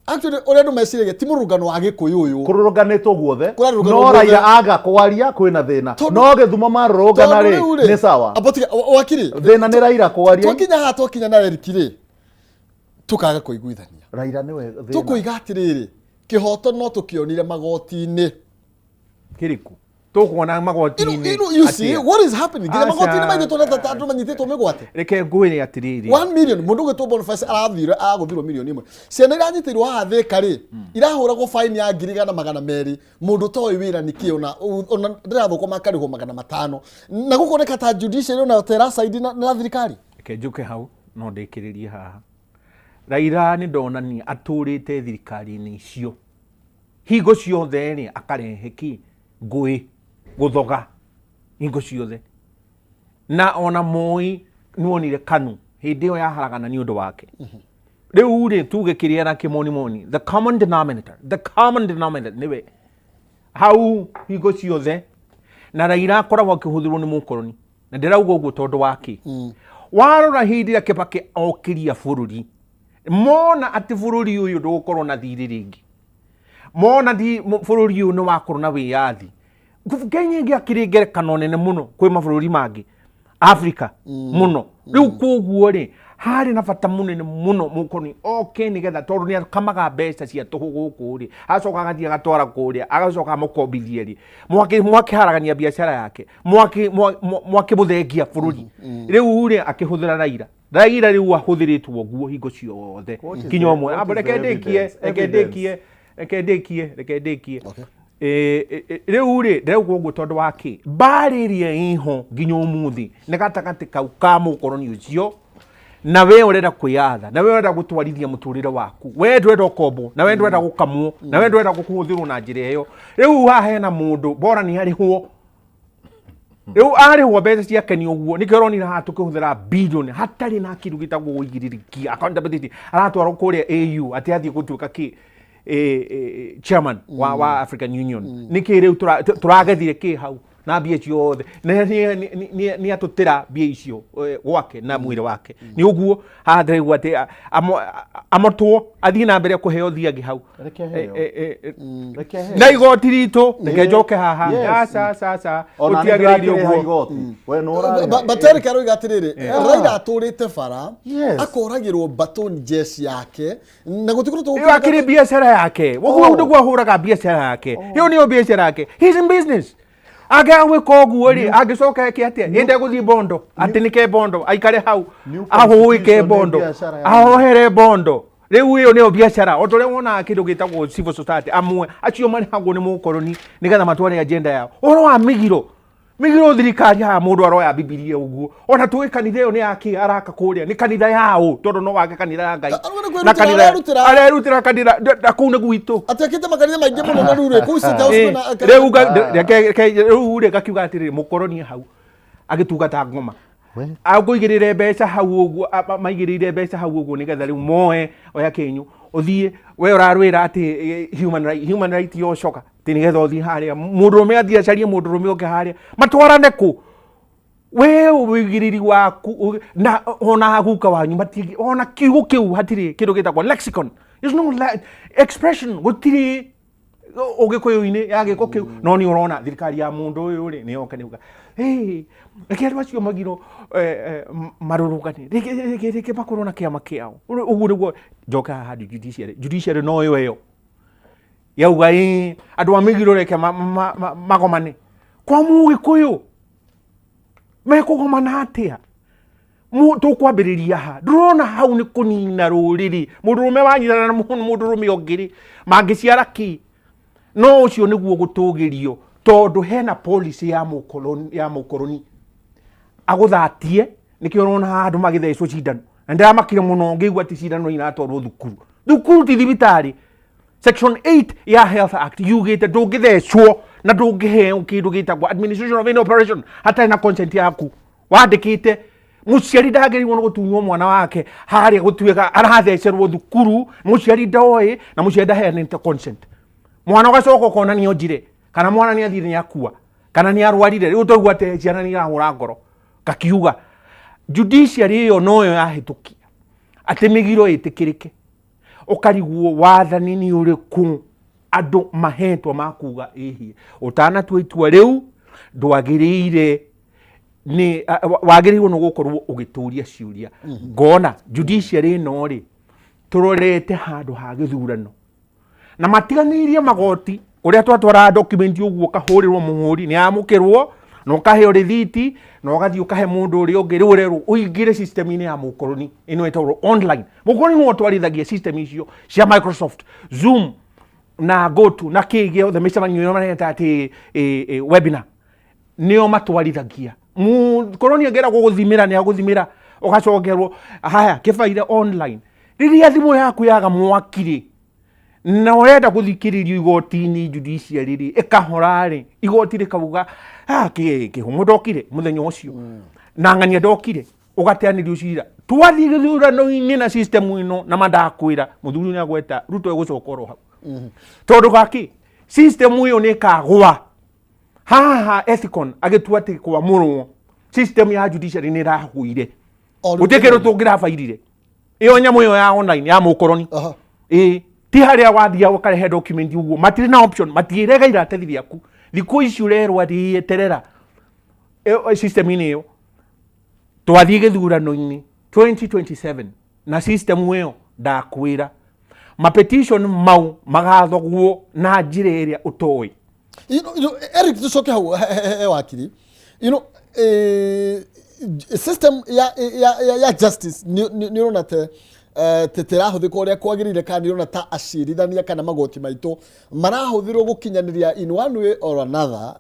Speaker 1: Actually ũrĩa andũ meciragia ti mũrũrũngano wa Gĩkũyũ ũyũ.
Speaker 2: Kũrũrũnganĩtwo guothe.
Speaker 1: Kũrarũrũnganwo
Speaker 2: No
Speaker 1: guothe.
Speaker 2: Raila aga kwaria kwĩna thĩna. No Gĩthumo marũrũngana
Speaker 1: Tondũ
Speaker 2: rĩ,
Speaker 1: rĩu rĩ,
Speaker 2: nĩ sawa.
Speaker 1: Abo tiga, wakiri.
Speaker 2: Thĩna nĩ Raila kwaria.
Speaker 1: Twakinya haha, twakinya na Eric rĩ, tũkaga kũiguithania.
Speaker 2: Raila nĩwe thĩna.
Speaker 1: Tũkũiga atĩrĩrĩ, kĩhoto no tũkĩonire magoti-inĩ.
Speaker 3: Kĩrĩkũ tũkuona magoti-inĩ?
Speaker 1: You see
Speaker 3: Atĩa?
Speaker 1: what is happening nginya
Speaker 3: Aca.
Speaker 1: magoti-inĩ maitũ tuonete ta andũ manyitĩtwo mĩgwate.
Speaker 3: Reke ngwĩre atĩrĩrĩ.
Speaker 1: 1 million, mũndũ ũgwĩtwo Boniface arathire agũthirwo mirioni 1. Ciana iranyitĩirwo haha Thĩka rĩ, irahũragwo fine ya 1,200,000. Mũndũ ũtoĩ wĩra nĩ kĩ, ona ndĩrathũkũma akarĩhwo 500, na gũkoneka ta judiciary ona ta ĩracaidi na thirikari.
Speaker 3: Reke njũke hau no ndĩkĩrĩrie haha. Raila nĩ ndonania atũrĩte thirikari-inĩ icio hingo ciothe rĩ, akarehe ki ngũĩ, gũthoga hingo ciothe. Na ona Moi nĩwonire KANU hĩndĩ ĩyo yaharagana nĩ ũndũ wake. Rĩu rĩ, tuge kĩrĩa na kĩmonimoni, the common denominator, the common denominator nĩwe hau hingo ciothe. Na Raila akoragwo akĩhũthĩrwo nĩ mũkoroni, na ndĩrauga ũguo tondũ wa kĩ? Warora hĩndĩ ĩrĩa Kĩbakĩ okĩria bũrũri, mona atĩ bũrũri ũyũ ndũgũkorwo na thirĩ rĩngĩ, mona bũrũri ũyũ nĩ wakorwo na wĩyathi. Kenya ĩngĩ ngerekano nene mũno kwĩ mabũrũri mangĩ Afrika mũno. Rĩu koguo rĩ, harĩ na bata mũnene mũno mũkoroni oke, nĩgetha tondũ nĩ akamaga mbeca cia tũhũ gũkũ rĩ, acoka agathiĩ agatwara kũrĩa, agacoka amũkombithie rĩ, mwakĩharagania biacara yake, mwakĩmũthengia bũrũri. Rĩu rĩ, akĩhũthĩra Raila. Raila rĩu ahũthĩrĩtwo nguo hingo ciothe kinya ũmwe.
Speaker 2: What is
Speaker 3: Reke
Speaker 2: the
Speaker 3: ndĩkie.
Speaker 2: evidence?
Speaker 3: Reke ndĩkie, reke ndĩkie, reke ndĩkie.
Speaker 1: Okay.
Speaker 3: Rĩu rĩ, ndĩrauga ũguo tondũ wa kĩ? Mbarĩ ĩrĩa ĩho nginya ũmũthĩ nĩ gatagatĩ kau ka mũkoroni ũcio.
Speaker 4: Na we ũrenda kwĩyatha, na we ũrenda gũtwarithia mũtũrĩre waku, we ndwenda ũkombwo, na we ndwenda gũkamwo, na we ndwenda kũhũthĩrwo na njĩra ĩyo. Rĩu haha hena mũndũ bora nĩ arĩhwo. Rĩu arĩhwo mbeca ciake nĩ ũguo, nĩkĩo ũronire haha tũkĩhũthĩra bilioni hatarĩ na kĩndũ gĩtagwo ũigĩrĩrĩki, accountability. Aratwarwo kũrĩa AU atĩ athiĩ gũtuĩka kĩ chairman wa African Union. Nĩkĩ rĩu tũragethire kĩ hau na mbia ciothe? Nĩ atũtĩra mbia icio gwake na mwĩrĩ wake. Nĩ ũguo haha ndĩraigua atĩ amotwo athiĩ na mbere kũheo thiangĩ hau.
Speaker 2: Reke aheo. Reke aheo.
Speaker 4: Na igoti ritũ, reke njoke haha.
Speaker 2: Yes.
Speaker 4: Aca, aca, aca.
Speaker 2: Ona nĩ
Speaker 4: Gũtiagĩrĩire
Speaker 2: ndĩrakĩrĩha
Speaker 4: ũguo.
Speaker 2: igoti. We nĩ ũrarĩha.
Speaker 1: Baterika aroiga atĩrĩrĩ, Raila atũrĩte bara,
Speaker 2: Yes.
Speaker 1: akoragĩrwo baton jeshi yake na gũtikorwo
Speaker 4: Ĩyo akĩrĩ biacara yake, ũguo nĩguo ahũraga biacara yake. Ĩyo nĩyo biacara yake. He's in business. Angĩaga gwĩka ũguo rĩ, angĩcoka eke atĩa? Ĩndĩ egũthiĩ bondo, atĩnĩke bondo, aikare hau,
Speaker 2: New
Speaker 4: ahũĩke
Speaker 2: constitution nĩ
Speaker 4: bondo,
Speaker 2: biacara ya
Speaker 4: ahohere bondo. Rĩu ĩyo nĩyo biacara. O ta ũrĩa wonaga kĩndũ gĩtagwo civil society, amwe acio marĩhagwo nĩ mũkoroni nĩgetha matware agenda yao. Ũhoro wa mĩgiro, mĩgiro thirikari haha mũndũ aroya Bibilia ũguo, ona tũĩ kanitha ĩyo nĩ yake araka kũrĩa, nĩ kanitha yaũ? Tondũ no wake kanitha ya Ngai.
Speaker 1: Arauga nĩ kwĩrutĩra
Speaker 4: Na kanitha
Speaker 1: arerutĩra.
Speaker 4: arerutĩra kanitha na kũu nĩ gwitũ.
Speaker 1: Atĩ akĩte makanitha maingĩ mũno na rĩu rĩ kũu State House kwĩna
Speaker 4: Rĩu rĩu rĩ gakiuga atĩrĩrĩ, mũkoroni hau agĩtungata ngoma.
Speaker 2: We.
Speaker 4: Akũigĩrĩre mbeca hau ũguo, maigĩrĩire mbeca hau ũguo nĩgetha rĩu moe oya kĩnyũ ũthiĩ. We ũrarwĩra atĩ human right, human right yocoka atĩ nĩgetha ũthiĩ harĩa mũndũrũme athiĩ acarie mũndũrũme ũngĩ harĩa matwarane kũ. We ũigĩrĩri waku na ona guka wanyu matingĩ ona kiugo kĩu, hatirĩ kĩndũ gĩtagwo lexicon. There's no expression, gũtirĩ ũgĩkũyũ-inĩ ya gĩko kĩu. No nĩ ũrona thirikari ya mũndũ ũyũ rĩ, nĩ yoka nĩ uga, "Hey, reke andũ acio magirwo marũrũngane, reke makorwo na kĩama kĩao." Ũguo nĩguo njoke haha handũ judiciary. Judiciary no ĩyo ĩyo yauga ĩ andũ a mĩgiro reke magomane. Kwa mũgĩkũyũ mekũgomana atĩa? Tũkwambĩrĩria ha? Ndũrona hau nĩ kũnina rũrĩrĩ? Mũndũrũme wanyitana na mũndũrũme ũngĩ rĩ, mangĩciara kĩ? No ũcio nĩguo gũtũgĩrio, tondũ hena policy ya mũkoroni, ya mũkoroni agũthatie. Nĩkĩo ũrona haha andũ magĩthecwo cindano, na ndĩramakire mũno ngĩigua atĩ cindano iratwarwo thukuru. Thukuru ti thibitarĩ. Section 8 ya Health Act yugĩte ndũngĩthecwo na ndũngĩheo kĩndũ gĩtagwo administration of any operation hatarĩ na consent yaku wandĩkĩte. Mũciari ndagĩrĩirwo nĩ gũtunywo mwana wake harĩa gũtuĩka arathecerwo thukuru, mũciari ndoĩ na mũciari ndaheanĩte consent. Mwana ũgacoka ũkona nĩ onjire, kana mwana nĩ athire, nĩ akua, kana nĩ arwarire. Rĩu twaigua atĩ ciana nĩ irahũra ngoro, ngakiuga judiciary ĩyo noyo yahĩtũkia atĩ mĩgiro ĩtĩkĩrĩke. Ũkarigwo wathani nĩ ũrĩkũ andũ mahetwo makuga ĩhie. Ũtanatua itua rĩu ndwagĩrĩire nĩ wagĩrĩirwo nĩ gũkorwo ũgĩtũria ciũria. Ngona judiciary ĩno rĩ, tũrorete handũ ha gĩthurano na matiganĩirie magoti ũrĩa twatwaraga document ũguo, ũkahũrĩrwo mũhũri nĩ yamũkĩrwo na ũkaheo rĩthiti na ũgathiĩ ũkahe mũndũ ũrĩa ũngĩ. Rĩu ũrerwo ũingĩre system-inĩ ya mũkoroni ĩno ĩtagwo online. Mũkoroni nĩwe ũtwarithagia system icio cia Microsoft Zoom na GoTo na kĩ gĩothe, mĩcemanio ĩyo mareta atĩ webinar, nĩo matwarithagia. Mũkoroni angĩenda gũgũthimĩra nĩ agũthimĩra, ũgacokerwo haya kĩbaire online. Rĩrĩa thimũ yaku yaga mwaki rĩ, na ũrenda gũthikĩrĩrio igoti-inĩ, judiciary rĩ ĩkahora rĩ, igoti rĩkauga, "Ah, kĩhũng'ũ ndokire mũthenya ũcio na ng'ania ndokire," ũgateanĩrio cira. Twathiĩ gĩthurano-inĩ na system ĩno, na mandakwĩra mũthuri nĩ agweta Ruto egũcoka oro hau, tondũ gaki system ĩyo nĩ ĩkagwa haha. Ethicon agĩtua atĩ kwamũrwo system ya judiciary nĩ ĩrahũire.
Speaker 1: O rĩu.
Speaker 4: Gũtirĩ kĩndũ tũngĩrabairire ĩyo nyamũ ĩyo ya online ya mũkoroni. Ĩ ti harĩa wathiaga ũkarehe document ũguo, matirĩ na option, matirega iratathi rĩaku. Thikũ ici ũrerwo atĩ eterera system-inĩ ĩyo. Twathiĩ gĩthurano-inĩ 2027 na system ĩyo, ndakwĩra mapetition mau magathogwo na njĩra ĩrĩa ũtoĩ.
Speaker 1: Eric, tucoke hau he wakiri. System ya justice nĩ ũrona te tĩrahũthĩka ũrĩa kwagĩrĩire, kana nĩ ũrona ta acirithania kana magoti maitũ marahũthĩrwo gũkinyanĩria in one way or another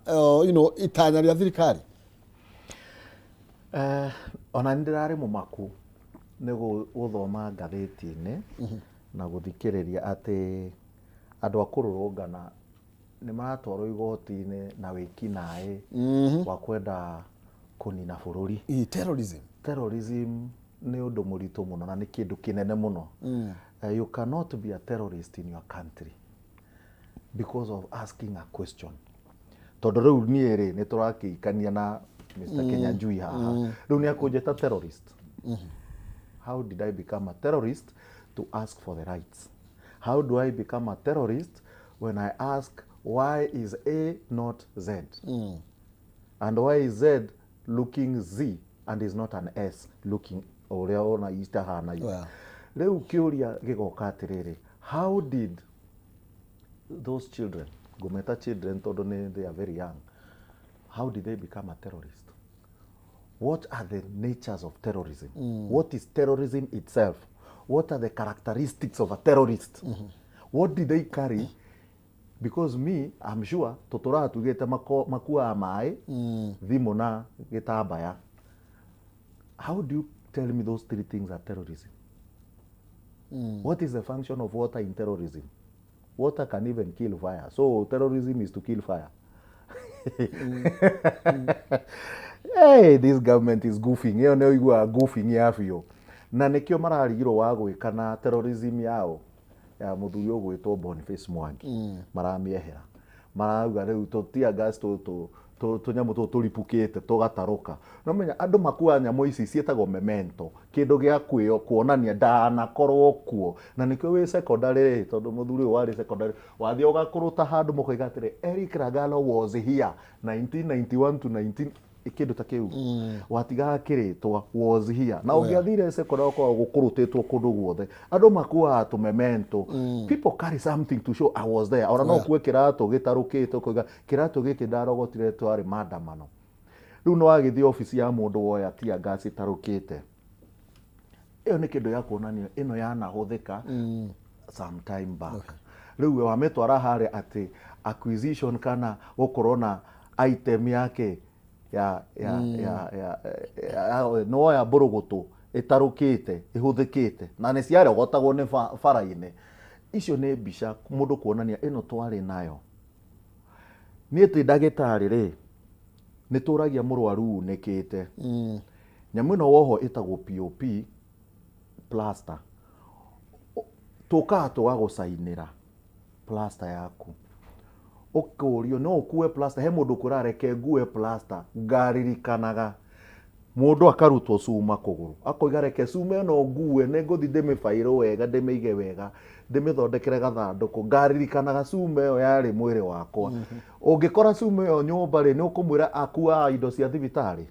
Speaker 1: itanya rĩa thirikari?
Speaker 2: Ona nĩ ndĩrarĩ mũmaku. Nĩ gũthoma ngathĩti-inĩ na gũthikĩrĩria atĩ andũ a kũrũrũngana nĩ maratwarwo igoti-inĩ na wĩkinaĩ wa kwenda kũnina bũrũri.
Speaker 1: Ĩ, terrorism.
Speaker 2: Terrorism nĩ ũndũ mũritũ mũno na nĩ kĩndũ kĩnene mũno. You cannot be a terrorist in your country because of asking a question. Tondũ rĩu niĩ rĩ, nĩ tũrakĩikania na Mr. Kinyanjui haha. Rĩu nĩ akũnjĩta terrorist. How did I become a terrorist to ask for the rights? How do I become a terrorist when I ask why is A not Z? And why is Z looking Z and is not an S looking ũrĩa ona itahana? Rĩu kĩũria gĩgoka atĩrĩrĩ, how did those children, ngũmeta children tondũ nĩ they are very young, how did they become a terrorist? What are the natures of terrorism? What is terrorism itself? What are the characteristics of a terrorist? What did they carry? Because me, I'm sure tũtũraga tugĩte makuaga maĩ, thimũ na gĩtambaya. How do you tell me those three things are terrorism? What is the function of water in terrorism? Water can even kill fire. So terrorism is to kill fire. Hey, this government is goofing. Ĩyo nĩ ũiguaga goofing ya biũ, na nĩkĩo mararigirwo wa gwĩka na terrorism yao ya mũthuri ũgwĩtwo Boniface Mwangi. Maramĩehera, marauga rĩu tũ tear gas tũtũ, tũnyamũ tũtũ tũripũkĩte tũgatarũka. No menya andũ makuaga nyamũ ici ciĩtagwo memento, kĩndũ gĩa kwĩyo kuonania ndanakorwo kuo. Na nĩkĩo wĩ secondary rĩ, tondũ mũthuri ũyũ warĩ secondary, wathiĩ ũgakũrũta handũ mũkoiga atĩrĩ, "Eric Ragalo was here 1991 to 19" kĩndũ ta kĩu, watigaga kĩrĩtwa "was here". Na ũngĩathire secondary ũkoragwo gũkũrũtĩtwo kũndũ guothe. Andũ makuaga tũmemento. People carry something to show I was there. Ona no ũkue kĩratũ gĩtarũkĩte, ũkoiga kĩratũ gĩkĩ ndarogotire twarĩ maandamano. Rĩu no wagĩthiĩ obici ya mũndũ woya tear gas ĩtarũkĩte, ĩyo nĩ kĩndũ gĩa kuonania ĩno yanahũthĩka some time back. Rĩu we wamĩtwara harĩa atĩ acquisition kana gũkorwo na item yake ya nĩ woya mbũrũgũtũ ĩtarũkĩte, ĩhũthĩkĩte na nĩ ciarogotagwo nĩ bara-inĩ. Icio nĩ mbica mũndũ kuonania ĩno twarĩ nayo. Niĩ twĩ ndagĩtarĩ rĩ, nĩ tũragia mũrwaru unĩkĩte nyamũ ĩno woho ĩtagwo POP plaster. Tũkaga tũgagũcainĩra plaster yaku, ũkũrio no ũkue plaster. He mũndũ ũkwĩra, "Reke ngue plaster ngaririkanaga." Mũndũ akarutwo cuma kũgũrũ, akoiga, "Reke cuma ĩno ngue, nĩ ngũthiĩ ndĩmĩbairũ wega, ndĩmĩige wega, ndĩmĩthondekere gathandũkũ, ngaririkanaga cuma ĩyo yarĩ mwĩrĩ wakwa." Ũngĩkora cuma ĩyo nyũmba rĩ, nĩ ũkũmwĩra akuaga indo cia thibitarĩ?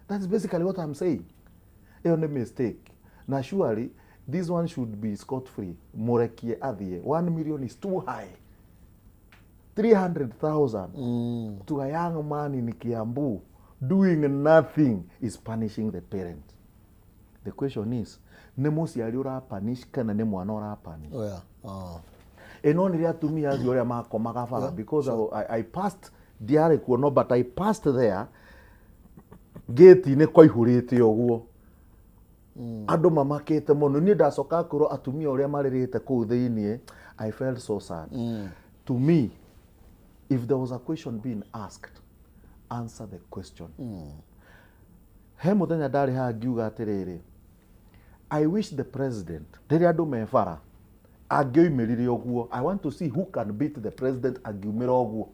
Speaker 2: That's basically what I'm saying. Ĩyo nĩ mistake, na surely this one should be scot free. Mũrekie athiĩ. 1 million is too high. 300,000 to a young man in Kiambu doing nothing is punishing the parent. The question is, nĩ mũciari ũrapunish kana nĩ mwana ũrapunish?
Speaker 1: Oh, yeah. Oh.
Speaker 2: Ĩno nĩ rĩa atumia acio ũrĩa makomaga bara, because I passed, ndiarĩ kuo no, but I passed there, gate-inĩ kwaihũrĩte ũguo, andũ mamakĩte mũno. Niĩ ndacoka kwĩrwo atumia ũrĩa marĩrĩte kũu thĩiniĩ. I felt so sad. To me, if there was a question being asked, answer the question. He mũthenya ndarĩ haha ngiuga atĩrĩrĩ, I wish the president, rĩrĩa andũ me bara, angĩoimĩrire ũguo. I want to see who can beat the president angiumĩra ũguo.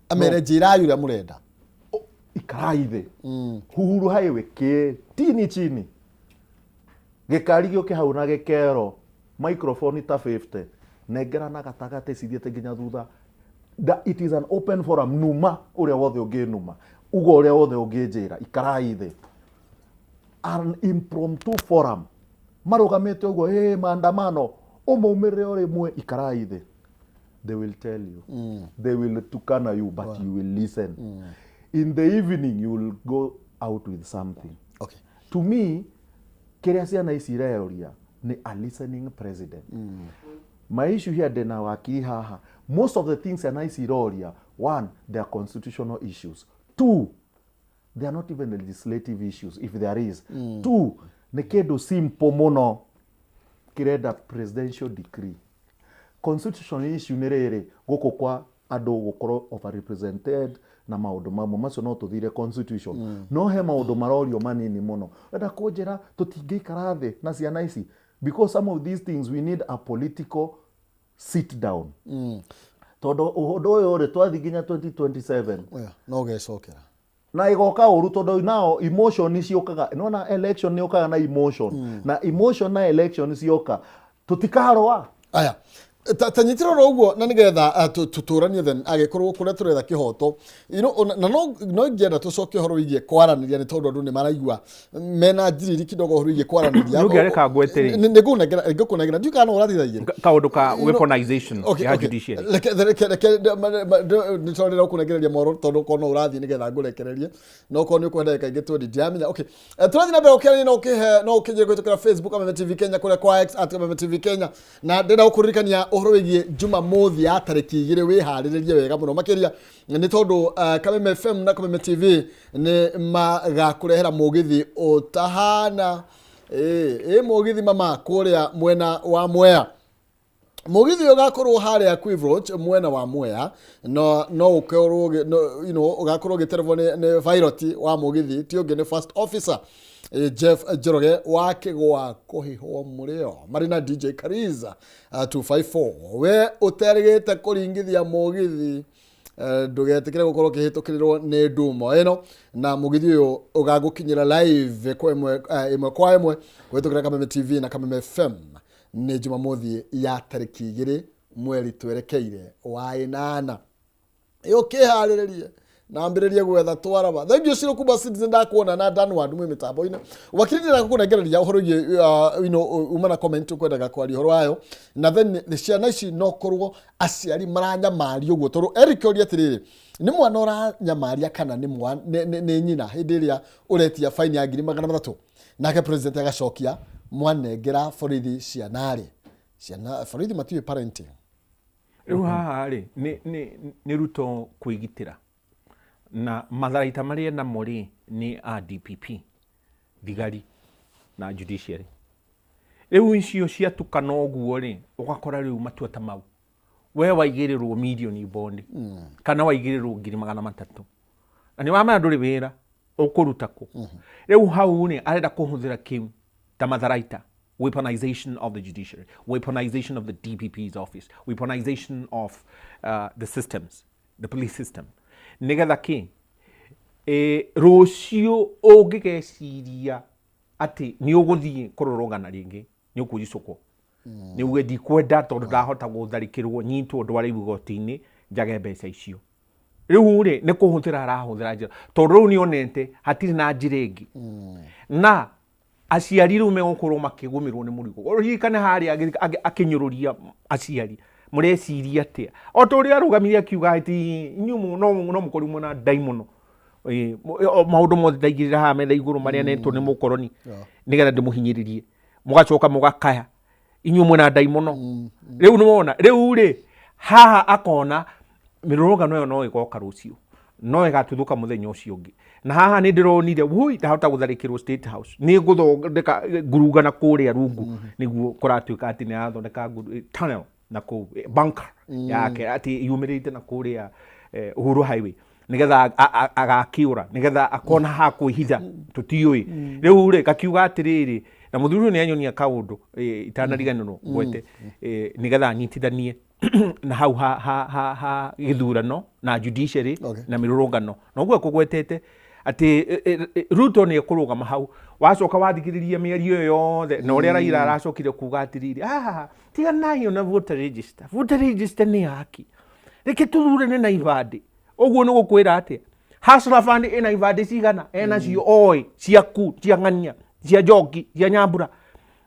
Speaker 1: Amere, "Njĩrai ũrĩa mũrenda."
Speaker 2: Ikarai thĩ, Uhuru Highway kĩ tini chini, gĩkari gĩũke hau na gĩkero microphone ta 50, nengerana gatagatĩ cithiĩte nginya thutha. It is an open forum. Numa ũrĩa wothe ũngĩnuma, uga ũrĩa wothe ũngĩnjĩra, ikarai thĩ, an impromptu forum, marũgamĩte ũguo, hey, maandamano, ũmaumĩrĩre o rĩmwe, ikarai thĩ. They will tell you, they will tukana you, but you will listen. In the evening you will go out with something. To me, kĩrĩa ciana ici ireoria nĩ a listening president. My issue here, ndĩna wakiri haha, most of the things ciana ici iroria, one, they are constitutional issues; two, they are not even legislative issues, if there is; two, Nĩ kĩndũ simple mũno kĩrenda presidential decree. Constitution issue nĩ rĩrĩ, gũkũ kwa andũ gũkorwo overrepresented na maũndũ mamwe macio no tũthire constitution. No he maũndũ marorio manini mũno. Wenda kũnjĩra tũtingĩikara thĩ na ciana ici, because some of these things we need a political sit down. Tondũ ũndũ ũyũ rĩ, twathiĩ nginya 2027,
Speaker 1: Yeah, no gecokera.
Speaker 2: Na igoka ũru, tondũ nao emotion ciũkaga. Nona election nĩ ũkaga na emotion, na emotion na election cioka tũtikarũa.
Speaker 1: Aya, ta nyitĩra oro ũguo na nĩgetha tũtũranie, then agĩkorwo kũrĩa tũretha kĩhoto, na no ingĩenda tũcoke ũhoro wĩgiĩ kwaranĩria, nĩ tondũ andũ nĩ maraigua mena njiriri kidogo ũhoro wĩgiĩ kwaranĩria.
Speaker 3: Nĩ ũngĩareka ngwete rĩ.
Speaker 1: Nĩ ngũkũnengera, ndiũ kana no ũratithagia.
Speaker 3: Kaũndũ ka weaponization ya judiciary.
Speaker 1: Reke nĩ tondũ ndĩrenda gũkũnengereria mohoro, tondũ korwo no ũrathiĩ nĩgetha ngũrekererie, no korwo nĩ ũkwenda ndagĩka ingĩ twendi, ndiramenya. Okay. Tũrathiĩ na mbere gũkĩaria, no ũkĩhe no ũkĩnjĩre kũhĩtũkĩra Facebook Kameme TV Kenya, kũrĩa kwa X @KamemeTV Kenya. Na ndĩrenda gũkũririkania ũhoro wĩgiĩ Jumamothi ya tarĩki 2. Wĩharĩrĩrie wega mũno makĩria, nĩ tondũ Kameme FM na Kameme TV nĩ magakũrehera mũgithi ũtahana ĩ mũgithi mama kũrĩa mwena wa Mwea. Mũgithi ũyũ ũgakorwo harĩa Quiverch mwena wa Mwea, no ũkorwo no, ũgakorwo ũgĩterevwo nĩ pilot wa mũgithi, ti ũngĩ nĩ first officer Jeff Njoroge wa Kĩgwa kũhihwo mũrĩo, marĩ na DJ Kariza 254. We ũterĩgĩte kũringithia mũgithi, ndũgetĩkĩre gũkorwo ũkĩhĩtũkĩrĩrwo nĩ ndumo ĩno. Na mũgithi ũyũ ũgagũkinyĩra live kwa ĩmwe, ĩmwe kwa ĩmwe kũhĩtũkĩra Kameme TV na Kameme FM. Nĩ Jumamothi ya tarĩki 2 mweri twerekeire wa 8. Ũkĩharĩrĩrie na ambĩrĩrie gwetha twaraba. Thengiũ Ciro kuma Citizen, ndakuona na Danward mwĩ mĩtambo-inĩ. Wakiri, ndĩrenda gũkũnengereria ũhoro wĩgiĩ uma na comment ũkwendaga kwaria ũhoro wayo. Na then ciana ici no korwo aciari maranyamaria ũguo, tondũ Eric oria atĩrĩrĩ, nĩ mwana ũranyamaria kana nĩ nyina hĩndĩ ĩrĩa ũretia faini ya 300,000? Nake president agacokia, mwanengera borithi ciana rĩ, ciana borithi matiũĩ parenting.
Speaker 4: Rĩu haha rĩ, nĩ Ruto kwĩgitĩra na matharaita marĩa namo rĩ, nĩ a DPP, thigari na judiciary. Rĩu icio ciatukana ũguo rĩ, ũgakora rĩu matua ta mau, we waigĩrĩrwo mirioni bondi kana waigĩrĩrwo 300,000, na nĩ wamenya ndũrĩ wĩra ũkũruta kũ. Rĩu hau rĩ, arenda kũhũthĩra kĩu ta matharaita, weaponization of the judiciary, weaponization of the DPP's office, weaponization of the systems, the police system, nĩgetha kĩ rũciũ ũngĩgeciria atĩ nĩ ũgũthiĩ kũrũrũngana rĩngĩ, nĩ ũkũricũkwo, nĩ uge ndikwenda, tondũ ndahota gũtharĩkĩrwo, nyitwo, ndware igoti-inĩ, njage mbeca icio. Rĩu rĩ, nĩ kũhũthĩra arahũthĩra njĩra, tondũ rĩu nĩ onete hatirĩ na njĩra ĩngĩ, na aciari rĩu megũkorwo makĩgũmĩrwo nĩ mũrigo. Ũririkane harĩa akĩnyũrũria aciari, mũreciria atĩa? O ta ũrĩa arũgamire akiuga atĩ inyuĩ no mũkorirwo mwĩna ndaimono. Maũndũ mothe ndaigĩrĩra haha metha igũrũ marĩa netwo nĩ mũkoroni nĩgetha ndĩmũhinyĩrĩrie, mũgacoka mũgakaya inyuĩ mwĩna ndaimono. Rĩu nĩwona rĩu rĩ, haha akona mĩrũrũngano ĩyo no ĩgoka rũciũ, no ĩgatuthũka mũthenya ũcio ũngĩ. Na haha nĩ ndĩronire wui ndahota gũtharĩkĩrwo State House, nĩ ngũthondeka ngurungana kũrĩa rungu, nĩguo kũratuĩka atĩ nĩ arathondeka tunnel na kũu, bunker yake atĩ yumĩrĩte na kũrĩa Uhuru Highway, nĩgetha agakĩũra, nĩgetha akona ha kwĩhitha, tũtiũĩ. Rĩu rĩ, gakiuga atĩrĩrĩ, na mũthuri ũyũ nĩ anyonia kaũndũ itanariganĩrwo ngwete, nĩgetha anyitithanie na hau ha gĩthurano na judiciary na mĩrũrũngano, na ũguo ekũgwetete atĩ Ruto nĩ ekũrũgama hau. Wacoka wathikĩrĩria mĩario ĩyo yothe na ũrĩa Raila aracokire kuga atĩrĩrĩ, tiganai na voter register, voter register nĩ yaki, reke tũthurane na ibandĩ. Ũguo nĩ gũkwĩra atĩa? Hustler Fund ĩna ibandĩ cigana enacio oĩ, ciaku, cia ng'ania, cia Njoki, cia Nyambura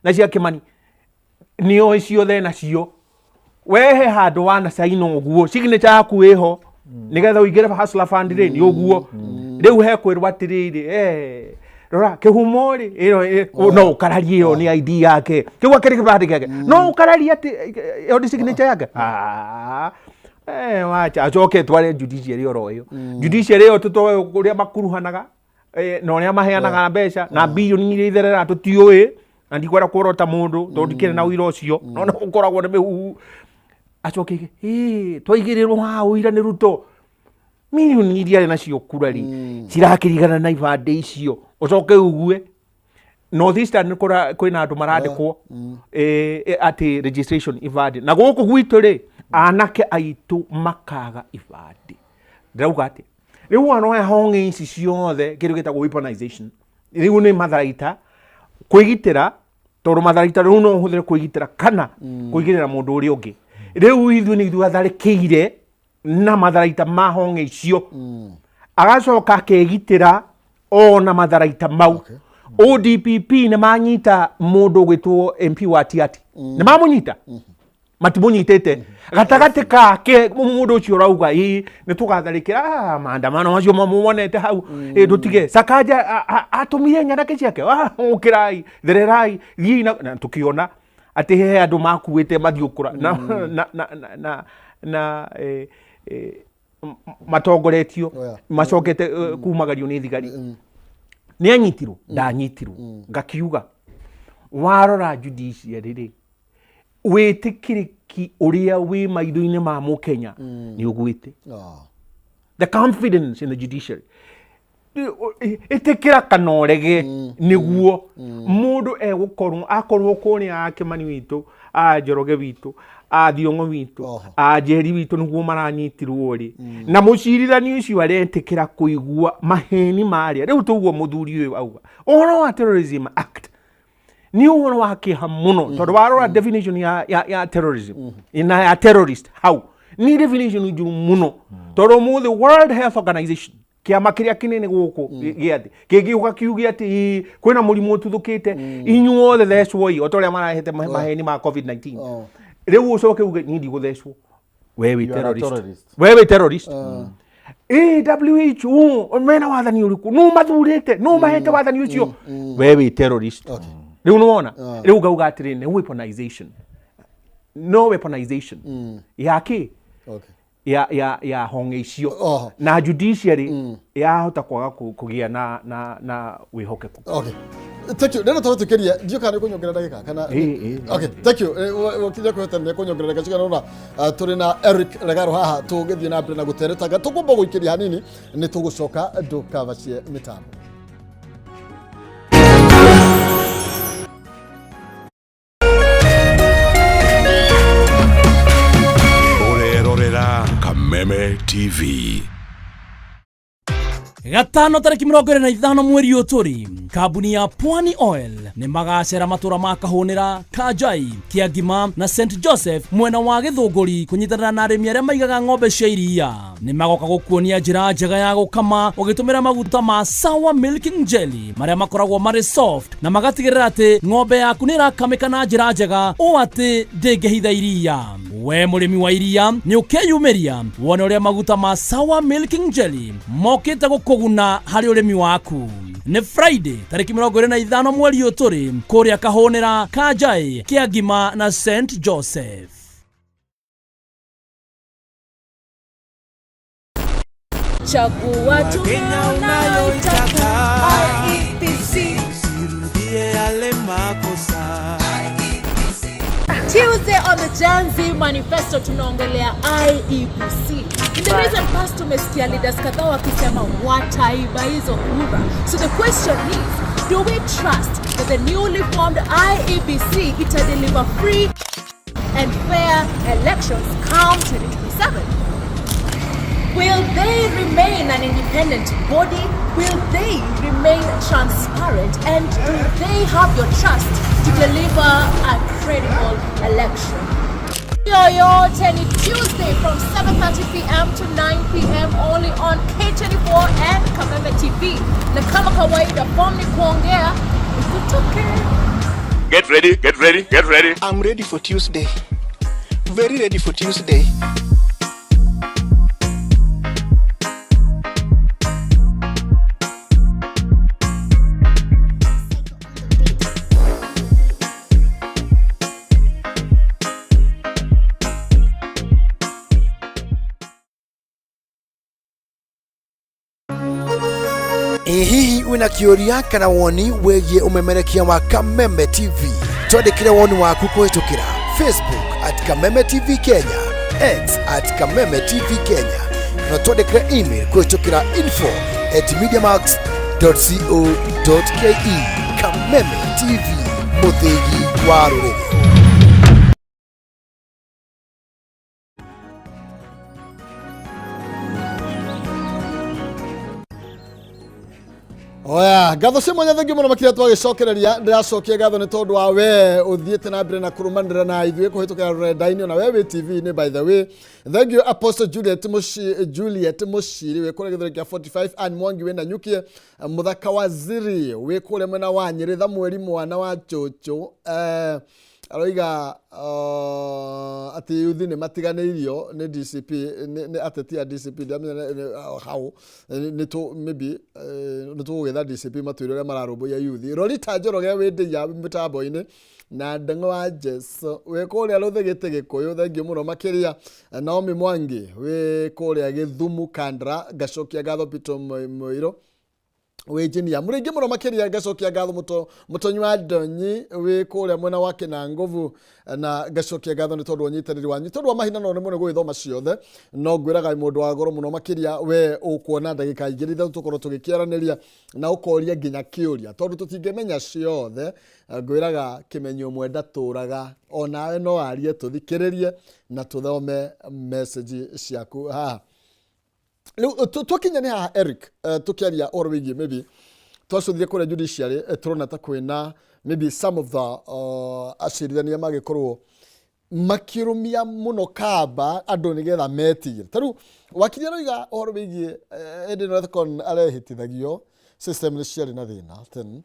Speaker 4: na cia Kĩmani, nĩoĩ ciothe nacio. Wehe handũ wana caina ũguo, signature yaku ĩho, nĩgetha ũingĩre Hustler Fund rĩ, nĩ ũguo. Rĩu hekwĩrwo atĩrĩrĩ, rora kĩhumo rĩ, ĩno no ũkararie ĩyo nĩ ID yake, kĩu akĩrĩ kĩbandĩ gĩake, no ũkararie atĩ ĩyo nĩ signature yake. Wacha acoke tware judiciary oro ĩyo, judiciary ĩyo tũtoĩ ũrĩa makuruhanaga. Na ũrĩa maheanaga mbeca na bilioni iria itherera tũtiũĩ, na ndikwenda kworota mũndũ tondũ ndikĩrĩ na ũira ũcio, no nĩ ũkoragwo nĩ mĩhuhu. Acoke aige, "Ĩ, twaigĩrĩrwo haha ũira nĩ Ruto, milioni iria arĩ nacio kura rĩ cirakĩrigana na ibandĩ icio." Ũcoke ugue North Eastern nĩ kwĩna andũ marandĩkwo atĩ registration ibandĩ, na gũkũ gwitũ rĩ anake aitũ makaga ibandĩ. Ndĩrauga atĩ rĩu wanoya honge ici ciothe, kĩndũ gĩtagwo weaponization, rĩu nĩ matharaita kwĩgitĩra, tondũ matharaita rĩu no ũhũthĩre kwĩgitĩra kana kũigĩrĩra mũndũ ũrĩa ũngĩ. Rĩu ithuĩ nĩ ithuĩ atharĩkĩire na matharaita ma honge icio, agacoka akegitĩra ona matharaita mau. ODPP nĩ manyita mũndũ ũgwĩtwo MP wa Tiaty, nĩ mamũnyita, matimũnyitĩte gatagatĩ kake mũndũ ũcio ũrauga ĩ nĩ tũgatharĩkĩra, maandamano macio mamuonete hau, ĩ tũtige Sakaja atũmire nyanake ciake, ũkĩrai, thererai, thiĩi, na tũkĩona atĩ he andũ makuĩte mathiũkũra na matongoretio macokete kumagario nĩ thigari. Nĩ anyitirwo, ndanyitirwo. Ngakiuga warora judiciary rĩ, wĩtĩkĩrĩki ũrĩa wĩ maitho-inĩ ma mũkenya nĩ ũgwĩte. The confidence in the judiciary, ĩtĩkĩra kana ũrege, nĩguo mũndũ egũkorwo akorwo kũrĩa a Kĩmani witũ, a Njoroge witũ, a Thiong'o witũ, a Njeri witũ, nĩguo maranyitirwo rĩ, na mũcirithani ũcio aretĩkĩra kũigua maheni marĩa rĩu tũguo mũthuri ũyũ auga ũhoro wa Terrorism Act nĩ ũhoro wa kĩeha mũno, tondũ warora definition ya terrorism na ya terrorist hau nĩ definition njũru mũno, tondũ ũmũthĩ World Health Organization, kĩama kĩrĩa kĩnene gũkũ gĩa thĩ, kĩngĩũka kiuge atĩ "Ĩ, kwĩna mũrimũ ũtuthũkĩte, inyuothe thecwoi," o ta ũrĩa marahete maheni ma COVID-19. Rĩu ũcoke uge niĩ ndigũthecwo, we wĩ
Speaker 2: You are a
Speaker 4: terrorist.
Speaker 2: Terrorist.
Speaker 4: We wĩ terrorist. Ĩ WHO mena wathani ũrĩkũ? Nũ mathurĩte? Nũ mahete wathani ũcio? We wĩ terrorist. Rĩu nĩwona, rĩu ngauga atĩrĩ, nĩ weaponization, no weaponization ya kĩ? Ya honge icio na judiciary yahota kwaga kũgĩa na wĩhokeku.
Speaker 1: Okay. Thank you. Rĩrĩa tũgũtũkĩria, ndiũ kana nĩ kũnyongerera ndagĩka kana.
Speaker 4: Ĩ, ĩ.
Speaker 1: Okay, thank you. Wakinya kwĩhota nĩ kũnyongerera ndagĩka cigana ũna. Tũrĩ na Eric Regaro haha tũgĩthiĩ na mbere na gũteretanga. Tũkwamba gũikĩria hanini, nĩ tũgũcoka, ndũkabacie mĩtambo.
Speaker 5: Ũrerorera Kameme TV.
Speaker 6: Gatano tarĩki 25 mweri ũyũ tũrĩ, kambuni ya Pwani Oil nĩ magacera matũra ma Kahũnĩra, Kanjai, Kĩangima na St Joseph mwena wa Gĩthũngũri kũnyitanĩra na arĩmi arĩa maigaga ng'ombe cia iria. Nĩ magoka gũkuonia njĩra njega ya gũkama ũgĩtũmĩra maguta ma Sawa Milking Jelly marĩa makoragwo marĩ soft na magatigĩrĩra atĩ ng'ombe yaku nĩ ĩrakamĩka na njĩra njega ũũ atĩ ndĩngĩhitha iria. We mũrĩmi wa iria nĩ ũkeyumĩria wone ũrĩa maguta ma Sawa Milking Jelly mokĩte gũkũguna harĩ ũrĩmi waku. Nĩ Friday tarĩki 25 mweri ũyũ tũrĩ, kũrĩa Kahũnĩra, Kanjai, Kĩangima na St Joseph.
Speaker 7: Chagua tume unayoitaka, IEBC.
Speaker 8: Usirudie yale makosa.
Speaker 7: Tuesday on the Gen Z Manifesto tunaongelea IEBC. In the recent past tumesikia leaders kadhaa wakisema wataiba hizo kura. So the question is, do we trust that the newly formed IEBC ita deliver free and fair elections come 2027? Will they remain an independent body? Will they remain transparent? And do they have your trust to deliver a credible election? Yoyote ni Tuesday from 7:30 p.m. to 9 p.m. only on K24 and Kameme TV. Na kama kawaida, form ni kuongea ikutoke.
Speaker 5: Get ready, get ready, get ready.
Speaker 8: I'm ready for Tuesday. Very ready for Tuesday.
Speaker 9: Ĩ hihi Wĩna kĩũria kana woni wĩgiĩ ũmemerekia wa Kameme TV, twandĩkĩre woni waku kũhĩtũkĩra Facebook at Kameme TV Kenya, X at Kameme TV Kenya, na twandĩkĩre email kũhĩtũkĩra info at mediamax.co.ke. Kameme TV, mũthĩgi wa rũrĩrĩ.
Speaker 1: Oya, ngatho cia mwanya thengiũ mũno makĩria twagĩcokereria. Ndĩracokia ngatho nĩ tondũ wa we ũthiĩte na mbere na kũrũmanĩrĩra na ithuĩ kũhĩtũkĩra rũrenda-inĩ, ona we wĩ TV-inĩ. By the way, thank you Apostle Juliet Mushi, Juliet Mushiri wĩ kũrĩa gĩthũri kĩa 45, Ann Mwangi wĩ Nanyukie, Mũthaka wa Ziri wĩ kũrĩa mwena wa Nyĩrĩ, Thamueli mwana wa Cũcũ, aroiga atĩ yuthi nĩ matiganĩirio nĩ DCP, nĩ ateti a DCP. Ndiramenya how nĩ tũ maybe nĩ tũgũgĩtha DCP matwĩre ũrĩa mararũmbũiya yuthi. Rorita Njoroge wĩ ndĩia mĩtambo-inĩ na Ndeng'o wa Jesu wĩ kũrĩa Rũthĩgĩtĩ Gĩkũyũ, thengiũ mũno makĩria. Naomi Mwangi wĩ kũrĩa Gĩthumu Kandra, ngacokia ngatho. Peter Mũirũ wĩ engineer mũrĩingĩ mũno makĩria, ngacokia ngatho. Mũtonyi wa ndonyi wĩ kũrĩa mwena wa Kĩnangovu, na ngacokia ngatho nĩ tondũ wa ũnyitanĩri wanyu. Tondũ wa mahinda no rĩmwe nĩ gũgĩthoma ciothe, no ngwĩraga mũndũ wa goro mũno makĩria we ũkuona ndagĩka igĩrĩ ithatũ tũkorwo tũgĩkĩaranĩria na ũkoria nginya kĩũria, tondũ tũtingĩmenya ciothe. Ngwĩraga kĩmenyo ũmwe ndatũraga, onawe no arie, tũthikĩrĩrie na tũthome message ciaku haha. Rĩu twakinya nĩ haha, Eric, tũkĩaria ũhoro wĩgiĩ maybe twacũthire kũrĩa judiciary, tũrona ta kwĩna maybe some of the acirithania magĩkorwo makĩrũmia mũno kamba andũ nĩgetha metigĩre. Ta rĩu wakiri aroiga ũhoro wĩgiĩ Eden Ethekon arehĩtithagio system nĩ ciarĩ na thĩna then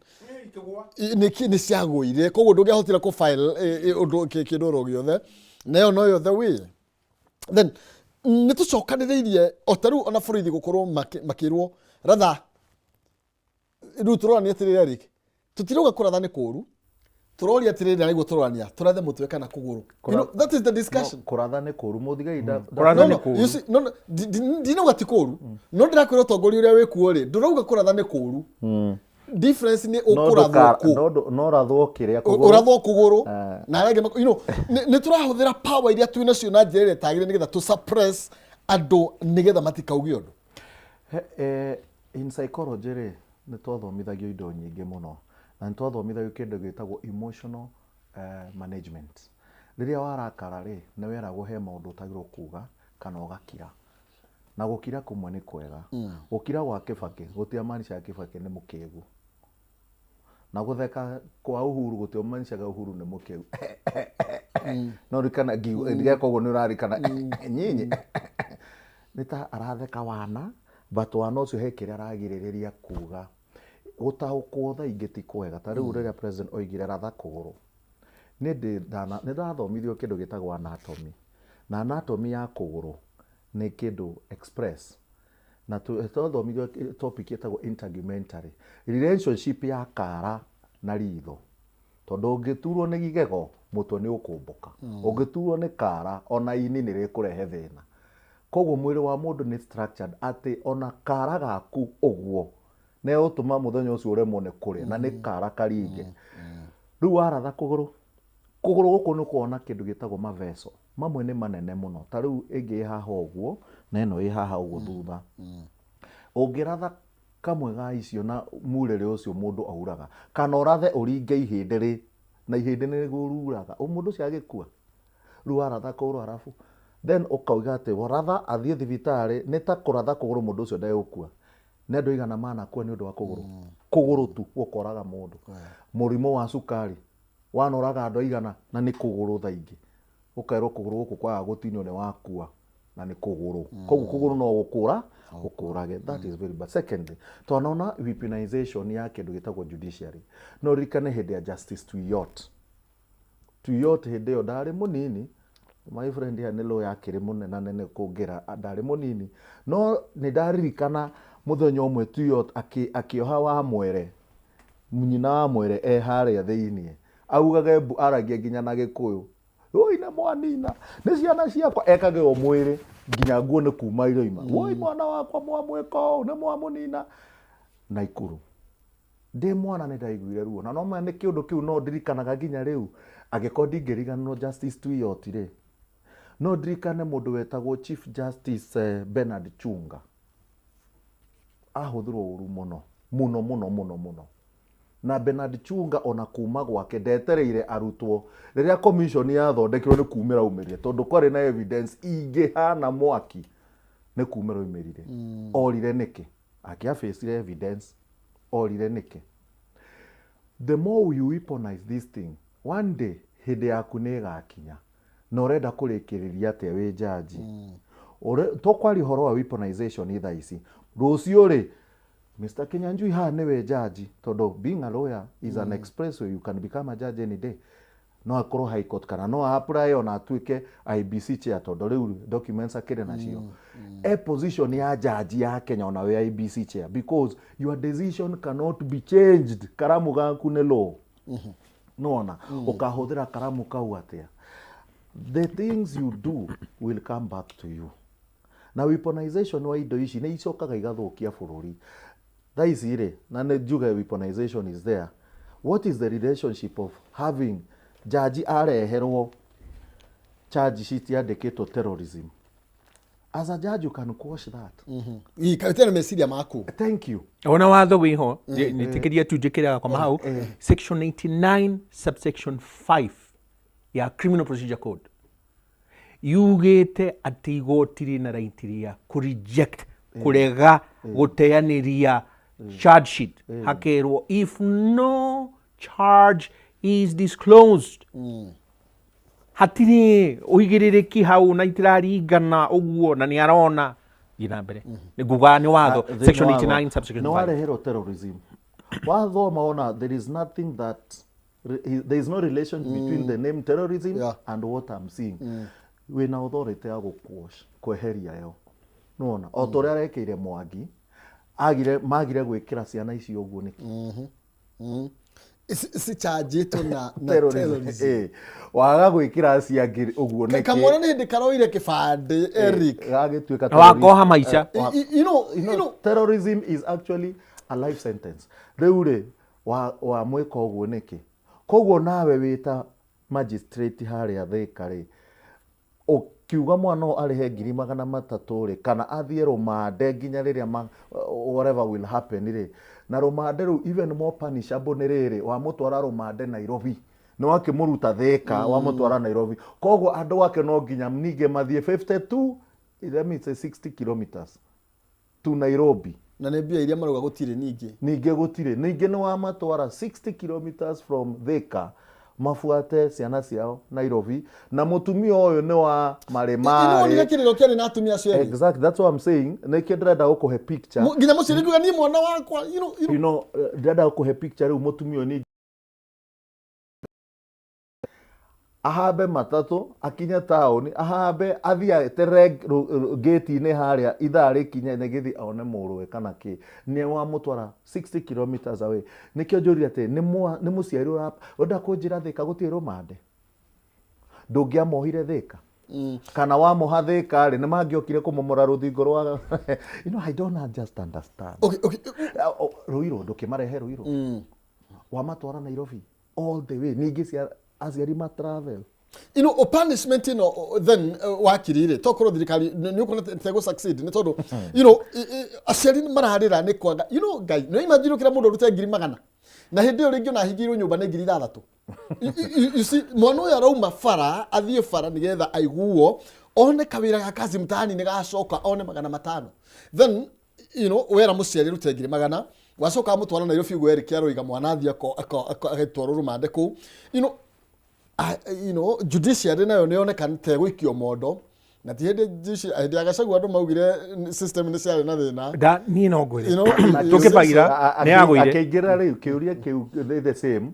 Speaker 1: nĩ ciagũire, koguo ndũngĩahotire kũ file ũndũ kĩndũ oro gĩothe, na ĩyo noyo the way. Then nĩ tũcokanĩrĩirie o ta rĩu ona borithi gũkorwo makĩrwo ratha. Rĩu tũrorania atĩrĩrĩ, Eric, tũtirauga kũratha nĩ kũru, tũroria atĩrĩrĩ, na nĩguo tũrorania tũrathe mũtwe kana kũgũrũ. You know, that is the discussion.
Speaker 2: No, kũratha nĩ kũru, mũthigari
Speaker 4: Kũratha
Speaker 1: No,
Speaker 4: nĩ
Speaker 1: no,
Speaker 4: kũũru.
Speaker 1: you see, no, no, ndinauga ti kũru, no ndĩrakwĩra ũtongoria ũrĩa wĩkuo rĩ, ndũrauga kũratha nĩ kũru. Difference nĩ
Speaker 2: No
Speaker 1: ũkũrathwo kũ.
Speaker 2: No rathwo kĩrĩa kũgũrũ.
Speaker 1: Ũrathwo kũgũrũ na arĩa angĩ you know, nĩ tũrahũthĩra power iria twĩ nacio na njĩra ĩrĩa ĩtagĩrĩire nĩgetha tũ suppress andũ nĩgetha matikauge ũndũ.
Speaker 2: In psychology rĩ, nĩ twathomithagio indo nyingĩ mũno, na nĩ twathomithagio kĩndũ gĩtagwo emotional management. Rĩrĩa warakara rĩ, nĩ weragwo he maũndũ ũtagĩrĩirwo kuga kana ũgakira. Na gũkira kũmwe nĩ kwega. Gũkira gwa Kĩbakĩ gũtiamaanishaga Kĩbakĩ nĩ mũkĩgu. Na gũtheka kwa Uhuru gũtiamaanishaga Uhuru nĩ mũkĩgu. No ririkana ngĩka ũguo nĩ ũrarikana nyinyi. Nĩ ta aratheka wana, but wana ũcio he kĩrĩa aragirĩrĩria kuga. Gũtaũkwo thaa ingĩ ti kwega. Ta rĩu rĩrĩa president oigire ratha kũgũrũ. Niĩ nĩ ndathomithio kĩndũ gĩtagwo anatomy. Na anatomy ya kũgũrũ nĩ kĩndũ express. Na twathomithio topic ĩtagwo integumentary. Relationship ya kara na ritho. Tondũ ũngĩturwo nĩ igego, mũtwe nĩ ũkũmbũka. Ũngĩturwo nĩ kara, ona ini nĩ rĩkũrehe thĩna. Koguo mwĩrĩ wa mũndũ nĩ structured atĩ ona kara gaku ũguo nĩ ũtũma mũthenya ũcio ũremwo nĩ kũrĩa, na nĩ kara karinge. Rĩu waratha kũgũrũ, kũgũrũ gũkũ nĩ ũkuona kĩndũ gĩtagwo maveso. Mamwe nĩ manene mũno, ta rĩu ĩngĩ ĩ haha ũguo na ĩno ĩ haha ũguo thutha. Ũngĩratha kamwe ga icio na murĩrĩ ũcio mũndũ auraga, kana ũrathe ũringe ihĩndĩ rĩ, na ihĩndĩ nĩ rĩguo ruraga, mũndũ ũcio agĩkua. Rĩu waratha kũgũrũ arabu then ũkauga atĩ waratha athiĩ thibitarĩ, nĩ ta kũratha kũgũrũ, mũndũ ũcio ndegũkua. Nĩ andũ aigana manakua nĩ ũndũ wa kũgũrũ? Kũgũrũ tu gũkoraga mũndũ. Mũrimũ wa cukari wanoraga andũ aigana, na nĩ kũgũrũ thaa ingĩ. Ũkerwo kũgũrũ gũkũ kwaga gũtinio nĩ wakua, na nĩ kũgũrũ. Koguo kũgũrũ no gũkũra gũkũrage. That is very bad. Secondly, twanona weaponization ya kĩndũ gĩtagwo judiciary. No ririkane hĩndĩ ya Justice Tuiyott. Tuiyott hĩndĩ ĩyo ndarĩ mũnini, my friend here nĩ lawyer akĩrĩ mũnenanene kũngĩra, ndarĩ mũnini, no nĩ ndaririkana mũthenya ũmwe Tuiyott akĩoha Wamwere, nyina wa Mwere e harĩa thĩiniĩ, augage mbu, aragia nginya na Gĩkũyũ, woi nĩ mwanina, nĩ ciana ciakwa, ekage o mwĩrĩ nginya nguo nĩ kuma iroima, woi mwana wakwa mwamwĩka ũũ, nĩ mwamũnina. Naikuru. Ndĩ mwana nĩ ndaiguire ruo na no ma nĩ kĩũndũ kĩu no ndirikanaga nginya rĩu. Angĩkorwo ndingĩriganĩrwo Justice Tuiyott rĩ, no ndirikane mũndũ wetagwo Chief Justice eh, Bernard Chunga. Ahũthĩrwo ũru mũno mũno mũno mũno mũno. Na Bernard Chunga ona kuma gwake ndetereire arutwo rĩrĩa commission yathondekirwo nĩ kumĩra aumĩrire tondũ kwarĩ na evidence ingĩhana mwaki nĩ kumĩra oimĩrire. Orire nĩkĩ? Angĩafacire evidence orire nĩkĩ? The more you weaponize this thing, one day hĩndĩ yaku nĩ ĩgakinya na ũrenda kũrĩkĩrĩria atĩa wĩ jaji. Tũkwaria ũhoro wa weaponization thaa ici, rũciũ rĩ Mr. Kinyanjui haha nĩwe jaji tondũ being a lawyer is an expressway, you can become a judge any day. No akorwo high court kana no apply ona atuĩke IBC chair tondũ rĩu documents akĩrĩ nacio. E position ya jaji ya Kenya ona wĩ IBC chair because your decision cannot be changed. Karamu gaku nĩ law. Nĩwona? Ũkahũthĩra karamu kau atĩa? The things you do will come back to you. Na weaponization wa indo ici nĩ icokaga igathũkia bũrũri. Thaa ici rĩ, na nĩ njuge weaponization is there. What is the relationship of having jaji areherwo charge sheet yandĩkĩtwo terrorism? As a judge you can quash that.
Speaker 1: Ĩ, na meciria maku.
Speaker 2: Thank you.
Speaker 4: Ona watho wĩho nĩtĩkĩria tu njĩkĩre gakoma hau, section 89 subsection 5 ya Criminal Procedure Code yugĩte atĩ igoti rĩna right rĩa kũ reject, kũrega gũteanĩria charge sheet, hakerwo if no charge is disclosed, hatirĩ ũigĩrĩrĩki hau na itiraringana ũguo na nĩ arona thiĩ na mbere. Nĩ nguga nĩ watho
Speaker 2: Ah,
Speaker 4: section
Speaker 2: thĩinĩ watho,
Speaker 4: 89 subsection
Speaker 2: nĩ
Speaker 4: 5.
Speaker 2: wareherwo terrorism, wathoma wona there is nothing that there is no relation between the name terrorism and what I'm seeing. Wĩna authority ya gũquash, kweheria yo, nĩwona o ta ũrĩa arekeire Mwangi, agire magire gwĩkĩra ciana icio ũguo nĩkĩ?
Speaker 1: Cichanjĩtwo na
Speaker 2: Terrorism.
Speaker 1: terrorism.
Speaker 2: Eh, waga gwĩkĩra acio angĩ ũguo nĩkĩ?
Speaker 1: Kamwana nĩ hĩndĩ karoire kĩbandĩ, Eric.
Speaker 2: Gagĩtuĩka
Speaker 4: Na wakoha maica.
Speaker 2: Terrorism is actually a life sentence. Rĩu rĩ, wamwĩka ũguo nĩkĩ? Koguo nawe wĩta magistrate harĩa Thĩka rĩ, ũkiuga mwana ũyũ arĩhe 300,000 rĩ, kana athiĩ rũmande nginya rĩrĩa whatever will happen rĩ, na rũmande rũu even more punishable nĩ rĩrĩ, wamũtwara rũmande Nairobi, nĩ wakĩmũruta Thĩka, wamũtwara Nairobi, koguo andũ ake no nginya ningĩ mathiĩ 52, let me say 60 kilometers to Nairobi.
Speaker 1: Na nĩ mbia iria marauga gũtirĩ ningĩ.
Speaker 2: Ningĩ gũtirĩ, ningĩ nĩ wamatwara 60 kilometers from Thika mabuate ciana ciao Nairobi, na mũtumia ũyũ nĩ wa marĩmarĩ.
Speaker 1: Nĩwonire kĩrĩro kĩarĩ na atumia acio erĩ?
Speaker 2: Exactly, that's what I'm saying. Nĩkĩo ndĩrenda gũkũhe picture.
Speaker 1: Nginya mũciari kuga niĩ mwana wakwa, you know.
Speaker 2: Ndĩrenda gũkũhe picture rĩu mũtumia ũyũ ningĩ ahambe matatũ akinye taũni, ahambe athiĩ eterere ngĩti-inĩ harĩa ithaa rĩkinye nĩgĩthiĩ one mũrũwe kana kĩ, nĩ wamũtwara 60 kilometers away. Nĩkĩo njũria atĩ nĩ mũciari ũrenda kũnjĩra Thĩka gũtirĩ rũmande? Ndũngĩamohire Thĩka? Kana wamoha Thĩka rĩ, nĩ mangĩokire kũmomora rũthingo rwa I don't just understand.
Speaker 1: Okay.
Speaker 2: Ruiru, ndũkĩmarehe Ruiru. Wamatwara Nairobi all the way, ningĩ aciari ma travel.
Speaker 1: Punishment ĩno then wakiri rĩ, tokorwo thirikari nĩ ũkuona tegũ succeed nĩ tondũ aciari mararĩra nĩ kwaga Ngai no imagine ũkĩra mũndũ arute 100,000 na hĩndĩ ĩyo rĩngĩ ona ahingĩirwo nyũmba nĩ 6,000. You see, mwana ũyũ arauma bara athiĩ bara nĩgetha aiguo one kawĩra ga kazi mtaani nĩ gacoka one 500, then wera mũciari arute 100,000, wacoka amũtwara Nairobi ũguo Eric aroiga mwana athiĩ agĩtwarwo rũmande kũu. Judiciary nayo nĩ yoneka ta ĩgũikio mondo, na ti hĩndĩ judiciary, hĩndĩ ya Gachagua andũ maugire system nĩ ciarĩ na thĩna.
Speaker 4: Da, niĩ no ngwĩre. Tũkĩbaira, nĩ agũire.
Speaker 2: Akĩingĩra rĩu kĩũria kĩu nĩ the same.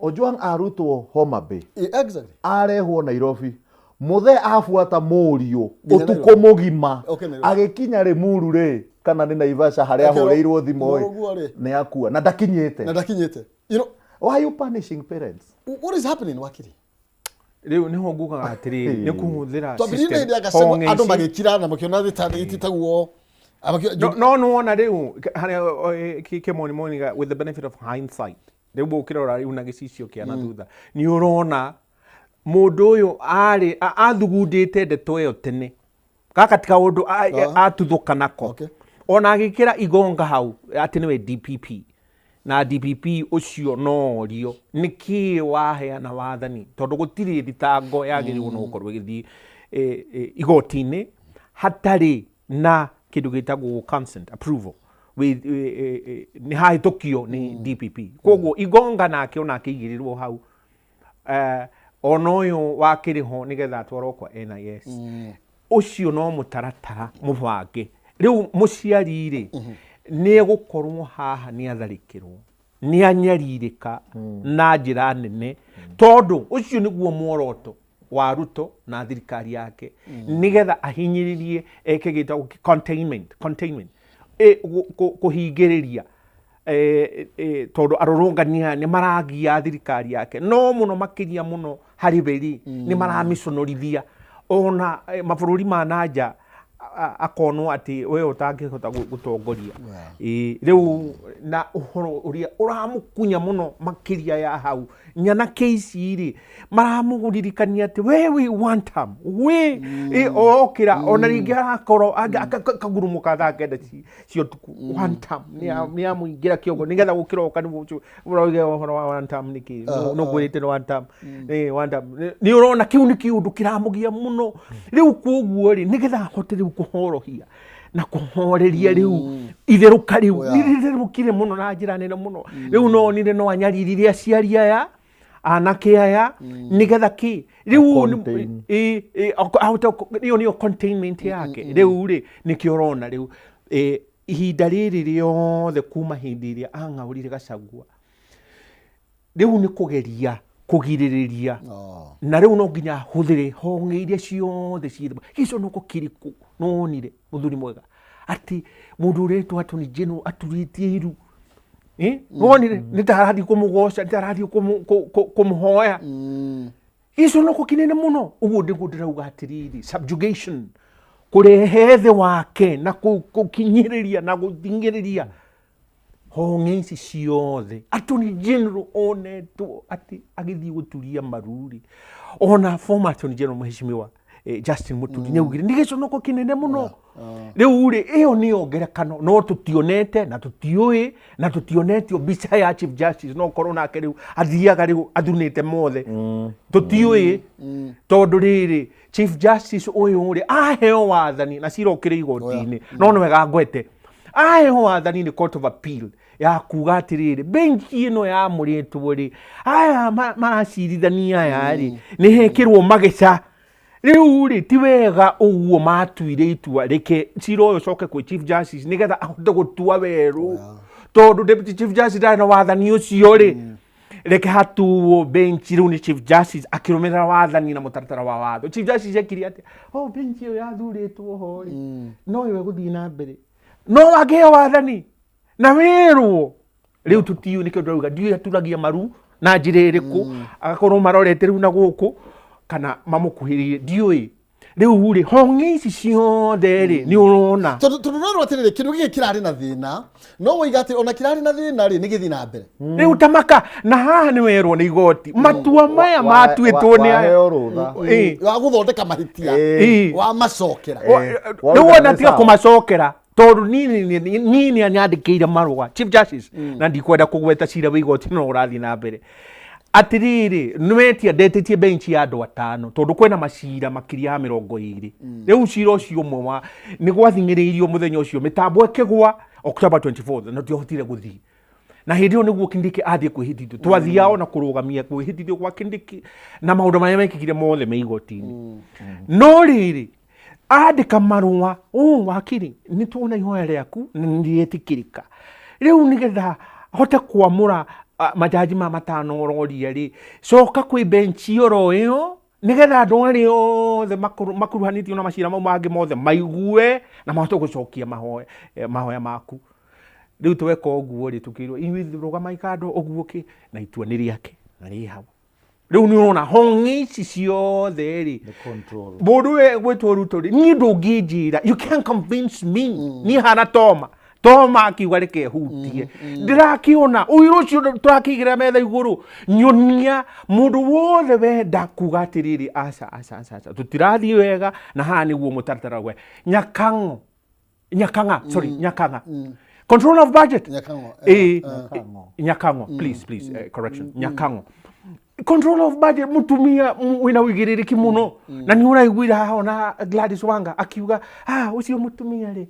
Speaker 2: Ojwang arutwo Homa Bay.
Speaker 1: Exactly.
Speaker 2: Arehwo Nairobi. Mũthee abuata mũriũ
Speaker 1: Nginya
Speaker 2: ũtukũ
Speaker 1: Nairobi.
Speaker 2: mũgima.
Speaker 1: Okay, Nairobi.
Speaker 2: Agĩkinya Limuru rĩ, kana nĩ Naivasha harĩa
Speaker 1: Akĩrwo,
Speaker 2: ahũrĩirwo thimũ ĩ,
Speaker 1: mũrũguo rĩ.
Speaker 2: nĩ akua na ndakinyĩte.
Speaker 1: Na ndakinyĩte.
Speaker 2: Why are you punishing parents?
Speaker 1: What is happening, wakiri?
Speaker 4: Rĩu nĩho ngugaga atĩrĩrĩ, nĩ kũhũthĩra
Speaker 1: Twambĩrĩirie na
Speaker 4: system
Speaker 1: hĩndĩ ya Gachagua,
Speaker 4: honge
Speaker 1: andũ
Speaker 4: ici.
Speaker 1: magĩkira na makĩona thĩ ititaguo. Amakio-
Speaker 4: No nĩwona rĩu harĩa kĩmonimoniga with the benefit of hindsight, rĩu ũkĩrora rĩu na gĩcicio kĩa na thutha, nĩ ũrona mũndũ ũyũ arĩ athugundĩte ndeto ĩyo tene. Gaka ti kaũndũ atuthũka nako. Ona agĩkĩra igonga hau atĩ nĩwe DPP, na DPP ũcio no orio nĩkĩĩ waheana wathani, tondũ gũtirĩ thitango yagĩrĩirwo no gũkorwo ĩgĩthiĩ igoti-inĩ hatarĩ na kĩndũ gĩtagwo consent, approval with, nĩ hahĩtũkio nĩ DPP. Koguo igonga nake ona akĩigĩrĩrwo hau, ona ũyũ wakĩrĩ ho nĩgetha atwarwo kwa NIS, ũcio no mũtaratara mũbange. Rĩu mũciari rĩ, nĩ egũkorwo haha nĩ atharĩkĩrwo, nĩ anyarirĩka na njĩra nene, tondũ ũcio nĩguo muoroto wa Ruto na thirikari yake, nĩgetha ahinyĩrĩrie, eke gĩtagwo containment, kũhingĩrĩria, tondũ arũrũngani aya nĩ maragia thirikari yake no mũno makĩria mũno harĩ we rĩ, nĩ maramĩconorithia ona mabũrũri ma nanja, akonwo atĩ we ũtangĩhota gũtongoria. Ĩ, rĩu na ũhoro ũrĩa ũramũkunya mũno makĩria ya hau nyanake ici rĩ, maramũririkania atĩ we wĩ one term we okĩra ona rĩngĩ arakorwo kagurumũka thaa 9 cia ũtukũ, one term nĩ amũingĩra kĩongo nĩgetha gũkĩroka nĩguo ũcio ũrauga ũhoro wa one term nĩkĩ nũ ngwĩrĩte nĩ one term, one term. Nĩ ũrona kĩu nĩ kĩũndũ kĩramũgia mũno rĩu. Koguo rĩ, nĩgetha ahote rĩu kũhorohia na kũhoreria rĩu itherũka rĩu nĩ rĩtherũkire mũno na njĩra nene mũno, rĩu no onire no anyaririre aciari aya, anake aya, nĩgetha kĩ rĩu
Speaker 2: Contain.
Speaker 4: Ahote ĩyo nĩyo containment yake. Rĩu rĩ, nĩkĩo ũrona rĩu ihinda rĩrĩ rĩothe kuma hĩndĩ ĩrĩa ang'aũrire Gachagua, rĩu nĩ kũgeria kũgirĩrĩria, na rĩu no nginya ahũthĩre honge iria ciothe ciĩ gĩconoko kĩrĩkũ. Nĩwonire mũthuri mwega atĩ mũndũ ũretwo Attorney General aturĩtie iru? Nĩwonire nĩ ta arathiĩ kũmũgoca, nĩ ta arathiĩ kũmũhoya, gĩconoko kĩnene mũno. Ũguo nĩguo ndĩrauga atĩrĩrĩ, subjugation, kũrehe thĩ wake na kũkinyĩrĩria na gũthing'ĩrĩria honge ici ciothe. Attorney General onetwo atĩ agĩthiĩ gũturia maruri, ona former Attorney General Mheshimiwa Justin Muturi nĩ augire nĩ gĩconoko kĩnene mũno. Rĩu rĩ, ĩyo nĩyo ngerekano, no tũtionete na tũtiũĩ na tũtionetio mbica ya Chief Justice. No korwo nake rĩu athiaga rĩu athunĩte mothe, tũtiũĩ, tondũ rĩrĩ, Chief Justice ũyũ rĩ, aheo wathani na cira ũkĩrĩ igoti-inĩ, no nĩ wega ngwete, aheo wathani nĩ Court of Appeal ya kuga atĩrĩrĩ, benji ĩno yamũrĩtwo rĩ, aya maracirithania aya rĩ, nĩ hekĩrwo mageca. Rĩu rĩ, ti wega ũguo matuire itua, reke cira ũyũ ũcoke kwĩ Chief Justice nĩgetha ahote gũtua werũ, tondũ Deputy Chief Justice ndarĩ na wathani ũcio rĩ. Reke hatuo bench rĩu nĩ Chief Justice akĩrũmĩrĩra wathani na mũtaratara wa watho. Chief Justice ekire atĩa? Oh, bench ĩyo yathurĩtwo ho rĩ, no ĩyo ĩgũthiĩ na mbere, no wangĩheo wathani na wĩrwo rĩu tũtiũ nĩkĩo ndĩrauga ndiũĩ aturagia maru na njĩra ĩrĩkũ, agakorwo marorete rĩu na gũkũ kana mamũkuhĩrĩirie, ndiũĩ. Rĩu rĩ, honge ici ciothe rĩ, nĩ ũrona
Speaker 1: Tondũ rwerwo atĩrĩrĩ, kĩndũ gĩkĩ kĩrarĩ na thĩna, no woiga atĩ ona kĩrarĩ na thĩna rĩ, nĩ gĩthiĩ na mbere.
Speaker 4: Rĩu tamaka na haha nĩ werwo nĩ igoti matua maya matuĩtwo nĩ aya.
Speaker 2: Waheo rũtha.
Speaker 1: Wa gũthondeka mahĩtia, wa macokera.
Speaker 4: Rĩu wona tiga kũmacokera, tondũ niĩ nĩ nyandĩkĩire marũa Chief Justice, na ndikwenda kũgweta cira wa igoti no ũrathiĩ na mbere. Atĩrĩrĩ, nĩwetia ndetĩtie bench ya andũ atano, tondũ kwĩna macira makĩria ya 20. Rĩu cira ũcio ũmwe wa nĩ gwathing'ĩrĩirio mũthenya ũcio mĩtambo ĩkĩgwa October 24, na tũtiahotire gũthiĩ, na hĩndĩ ĩyo nĩguo Kindiki athiĩ kwĩhĩtithio. Twathiaga ona kũrũgamia kwĩhĩtithio kwa Kindiki na maũndũ marĩa mekĩkire mothe me igoti-inĩ. No rĩrĩ, andĩka marũa ũũ, wakiri, nĩ tuona ihoya rĩaku na nĩ rĩetĩkĩrĩka. Rĩu nĩgetha hote kwamũra majaji ma matano ũroria rĩ, coka kwĩ benchi oro ĩyo nĩgetha andũ arĩa othe makuruhanĩtio na macira mau mangĩ mothe maigue na mahote gũcokia mahoya maku. Rĩu tweka ũguo rĩ, tũkĩrwo inyuĩ rũgamai kando ũguo kĩ na itua nĩ rĩake na rĩ hau. Rĩu nĩ ũrona hong'e ici ciothe rĩ,
Speaker 2: Nĩ control.
Speaker 4: Mũndũ we gwĩtwo Ruto rĩ, niĩ ndũngĩnjĩra, you can't convince me. Niĩ hana Toma Toma akiuga reke hutie, ndĩrakĩona ũira ũcio tũrakĩigĩrĩra metha igũrũ. Nyonia mũndũ wothe wenda kuga atĩrĩrĩ, aca aca aca aca, tũtirathiĩ wega na haha nĩguo mũtaratara we Nyakang'o, Nyakang'a, sorry, Nyakang'a, control of budget.
Speaker 1: Nyakang'o,
Speaker 4: Eh, Nyakang'o, please, please, correction, Nyakang'o, control of budget, mutumia wina wigirĩrĩki mũno. Na nĩ ũraiguire haha ona Gladys Wanga akiuga, ah, ũcio mũtumia rĩ,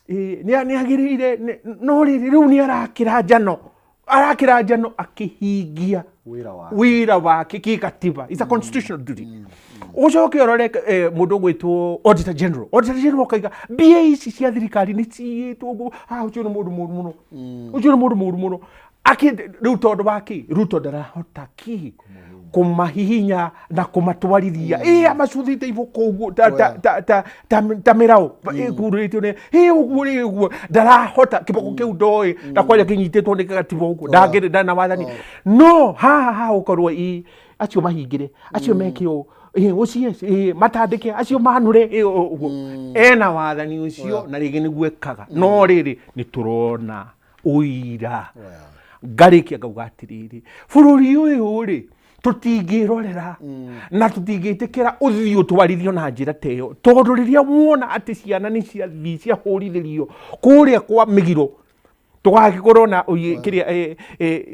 Speaker 4: nĩ agĩrĩire no rĩrĩ, rĩu nĩ arakĩra njano, arakĩra njano akĩhingia
Speaker 2: Wĩra wake.
Speaker 4: Wĩra wake kĩgatiba. It's a constitutional duty. Ũcoke ũrore mũndũ ũgwĩtwo Auditor General. Auditor General akaiga mbia ici cia thirikari nĩ ciyĩtwo ũguo. Ah, ũcio nĩ mũndũ mũru mũno, ũcio nĩ mũndũ mũru mũno. Rĩu tondũ wa kĩ Ruto ndarahota ki kũmahihinya na kũmatwarithia, ĩ amacuthĩte iboko ũguo ta mĩraũ ĩkururĩtio nĩ ĩ ũguo rĩ, ũguo ndarahota kĩboko kĩu ndoĩ na kwanja kĩnyitĩtwo nĩ gatiba ũguo, ndangĩrĩ ndarĩ na wathani. No haha ha gũkorwo ĩ acio mahingĩre, acio meke ũũ, ĩ ũcie, ĩ matandĩke, acio manũre, ĩ ũguo ena wathani ũcio na rĩngĩ nĩguo ekaga. No rĩrĩ, nĩ tũrona ũira. Ngarĩkia ngauga atĩrĩrĩ, bũrũri ũyũ rĩ, tũtingĩrorera na tũtingĩtĩkĩra ũthiĩ ũtwarithio na njĩra ta ĩyo, tondũ rĩrĩa wona atĩ ciana nĩ ciathiĩ ciahũrithĩrio kũrĩa kwa mĩgiro, tũgagĩkorwo na kĩrĩa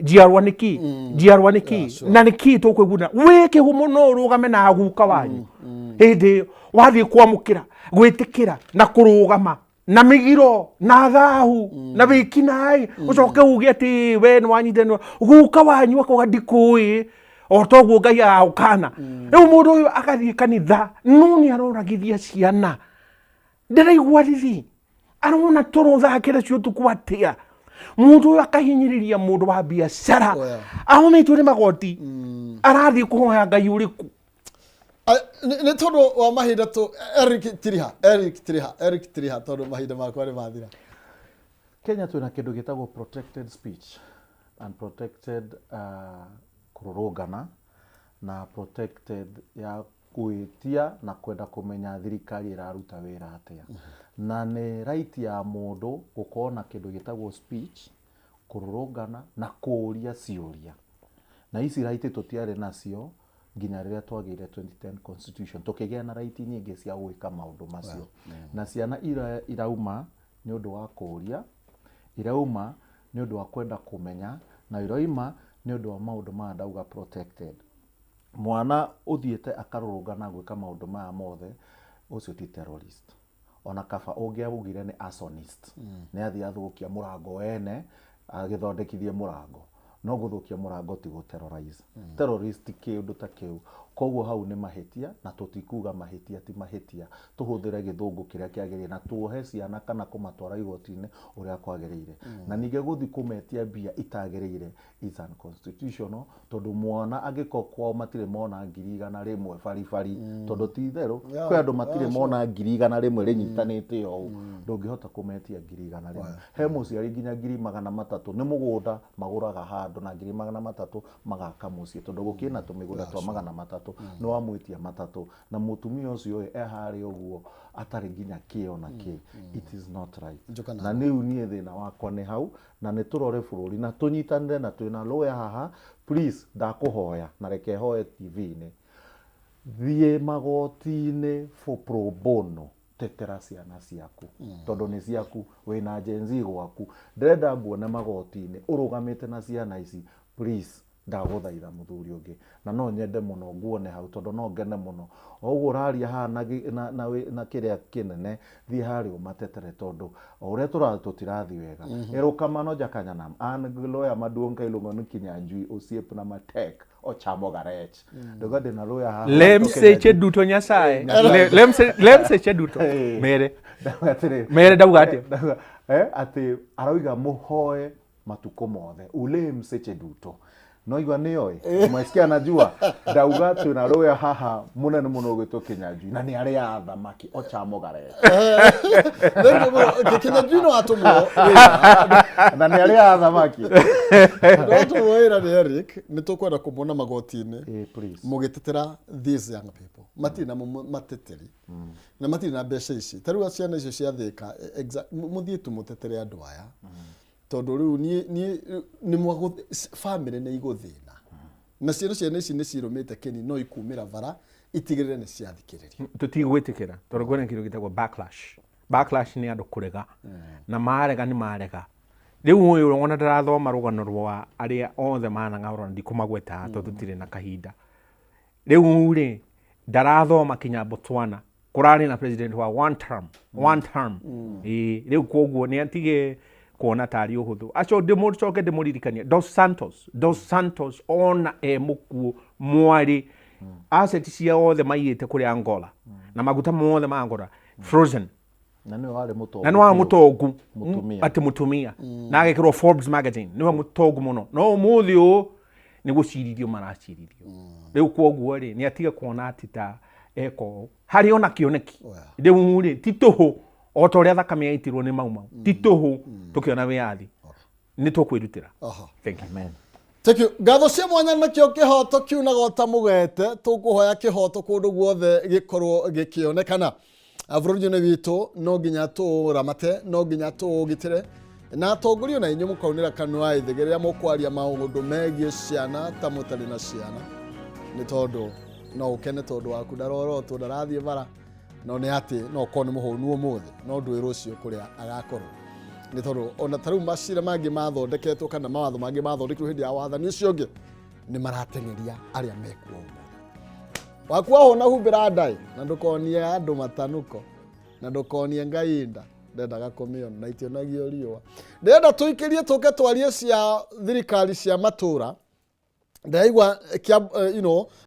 Speaker 4: njiarwa nĩ kĩ, njiarwa nĩ kĩ, na nĩ kĩ tũkwĩguna? Wĩ kĩhumo no ũrũgame na guka wanyu hĩndĩ ĩyo wathiĩ kwamũkĩra gwĩtĩkĩra na kũrũgama na mĩgiro na thahu na wĩkinaĩ, ũcoke uge atĩ we nĩ wanyitire guka wanyu akauga ndikũĩ, o toguo Ngai agagũkana. Rĩu mũndũ ũyũ agathiĩ kanitha, no nĩ aroragithia ciana, ndĩraigua riri arona toro thakĩra cio ũtukũ atĩa. Mũndũ ũyũ akahinyĩrĩria mũndũ wa biacara ahomĩtwo nĩ magoti, arathiĩ kũhoya Ngai ũrĩkũ?
Speaker 1: Nĩ tondũ wa mahinda tũ, Eric Tiriha, Eric Tiriha, Eric Tiriha, tondũ mahinda makwa nĩ mathira.
Speaker 2: Kenya twĩna kĩndũ gĩtagwo protected speech and protected kũrũrũngana na protected ya gwĩtia na kwenda kũmenya thirikari ĩraruta wĩra atĩa. Na nĩ right ya mũndũ gũkorwo na kĩndũ gĩtagwo speech, kũrũrũngana na kũũria ciũria. Na ici right tũtiarĩ nacio nginya rĩrĩa twagĩire 2010 constitution, tũkĩgĩa na right nyingĩ cia gwĩka maũndũ macio. Na ciana irauma nĩ ũndũ wa kũũria, irauma nĩ ũndũ wa kwenda kũmenya, na irauma nĩ ũndũ wa maũndũ maya ndauga protected. Mwana ũthiĩte akarũrũngana gwĩka maũndũ maya mothe, ũcio ti terrorist. Ona kaba ũngĩaugire nĩ arsonist, nĩ athiĩ athũkia mũrango wene, agĩthondekithie mũrango. No gũthũkia mũrango ti gũ terrorize. Terrorist ti kĩũndũ ta kĩu. Koguo hau nĩ mahĩtia, na tũtikuga mahĩtia ti mahĩtia. Tũhũthĩre gĩthũngũ kĩrĩa kĩagĩrĩire na tuohe ciana kana kũmatwara igoti-inĩ ũrĩa kwagĩrĩire. Na ningĩ gũthiĩ kũmetia mbia itagĩrĩire is unconstitutional, tondũ mwana angĩkorwo kwao matirĩ mona 100,000 baribari, tondũ ti itherũ kwĩ andũ matirĩ mona 100,000 rĩnyitanĩte ũũ, ndũngĩhota kũmetia 100,000. He mũciari nginya 300,000 nĩ mũgũnda magũraga handũ, na 300,000 magaka mũciĩ, tondũ gũkĩna tũmĩgũnda twa 300, nĩ wamwĩtia matatũ, na mũtumia ũcio ĩ e harĩa ũguo atarĩ nginya kĩ ona kĩ. It is not right.
Speaker 1: Njoka
Speaker 2: na rĩu niĩ thĩna wakwa nĩ hau, na nĩ tũrore bũrũri na tũnyitanĩre, na twĩna lawyer haha. Please, ndakũhoya na reke hoe TV-inĩ, thiĩ magoti-inĩ for pro bono, tetera ciana ciaku, tondũ nĩ ciaku. Wĩna Gen Z gwaku, ndĩrenda nguone magoti-inĩ ũrũgamĩte na ciana ici. Please, ndagũthaitha mũthuri ũngĩ, na no nyende mũno nguone hau, tondũ no ngene mũno o ũguo ũraria haha na kĩrĩa kĩnene. Thiĩ harĩa ũmatetere, tondũ o ũrĩa tũra tũtirathiĩ wega. Erokamano jakanyanam, an gi lawyer maduong' ka iluongo ni Kinyanjui, osiepna matek ochamo ga rech. Doga ndĩna lawyer haha.
Speaker 4: Lem seche duto Nyasaye. Lem seche duto. Mere.
Speaker 2: Ndauga atĩrĩrĩ.
Speaker 4: Mere ndauga atĩa?
Speaker 2: Ndauga, atĩ arauga mũhoe matukũ mothe, ulem seche duto. Noigua nĩoĩ, umesikia anajua. Ndauga twĩna lawyer haha mũnene mũno ũgwĩtwo Kĩnyanjui, na nĩ arĩaga thamaki o Mũgarete.
Speaker 1: Thank you mũno. Kĩnyanjui no atũmwo wĩra.
Speaker 2: Na nĩ arĩaga thamaki.
Speaker 1: No atũmwo wĩra nĩ Eric, nĩ tũkwenda kũmuona magoti-inĩ
Speaker 2: Eh, please.
Speaker 1: mũgĩtetera these young people. Matirĩ na mateteri na matirĩ na mbeca ici. Ta rĩu ciana icio cia Thĩka, mũthiĩ tu mũtetere andũ aya, tondũ rĩu niĩ nĩ mwagũ family nĩ igũthĩna, na ciana ici nĩ cirũmĩte kĩni, no ikumĩra bara itigĩrĩre nĩ ciathikĩrĩrio.
Speaker 4: Tũtigwĩtĩkĩra, tondũ kwĩna kĩndũ gĩtagwo backlash. Backlash nĩ andũ kũrega, na marega nĩ marega. Rĩu ũyũ ona ndarathoma rũgano rwa arĩa othe manang'aũrana, ndikũmagweta tondũ tũtirĩ na kahinda. Rĩu rĩ, ndarathoma kinya Botswana kũrarĩ na president wa one term, one term. Ĩĩ, rĩu koguo nĩ atige kuona tarĩ ũhũthũ. Acio ndĩmũcoke ndĩmũririkanie Dos Santos ona e mũkuũ, mwarĩ asset cia othe maiyĩte kũrĩ Angola na maguta mothe ma Angola frozen.
Speaker 2: Na nĩwe warĩ mũtongu
Speaker 4: Na nĩ wa
Speaker 2: biũ.
Speaker 4: Mũtongu.
Speaker 2: Mũtumia.
Speaker 4: Atĩ mũtumia na agekĩrwo Forbes magazine, nĩwe mũtongu mũno, no ũmũthĩ ũũ nĩ gũcirithio maracirithio rĩu. Kwoguo rĩ, nĩ atige kuona atĩ ta eka ũũ harĩ ona kĩoneki. Rĩu rĩ, ti tũhũ o ta ũrĩa thakame yaitirwo nĩ Mau Mau, ti tũhũ tũkĩona wĩyathi, nĩ tũkwĩrutĩra. Thank you.
Speaker 2: Amen.
Speaker 1: Thank you. Ngatho cia mwanya. Nakĩo kĩhoto kiunaga ta mũgete. Tũkũhoya kĩhoto kũndũ guothe gĩkorwo gĩkĩonekana. Bũrũri-inĩ witũ no nginya tũramate, no nginya tũũgitĩre, na atongoria na inyuĩ mũkaunĩra kanua ithĩgĩ rĩrĩa mũkwaria maũndũ megiĩ ciana ta mũtarĩ na ciana, nĩ tondũ no ũkene tondũ waku ndarorotwo, ndarathiĩ bara, no nĩ atĩ no ũkorwo nĩ mũhũnu ũmũthĩ, no ndũĩ rũciũ kũrĩa agakorwo, nĩ tondũ ona ta rĩu macira mangĩ mathondeketwo kana mawatho mangĩ mathondekirwo hĩndĩ ya wathani ũcio ũngĩ nĩ marateng'eria arĩa mekuo ũmũthĩ. Waku wahũna, humbĩra ndaĩ na ndũkonie andũ matanuko, na ndũkonie Ngai nda ndendaga kũmĩona na itionagio riũa. Ndĩrenda tũikĩrie, tũke twarie cia thirikari cia matũra. Ndĩraigua kia.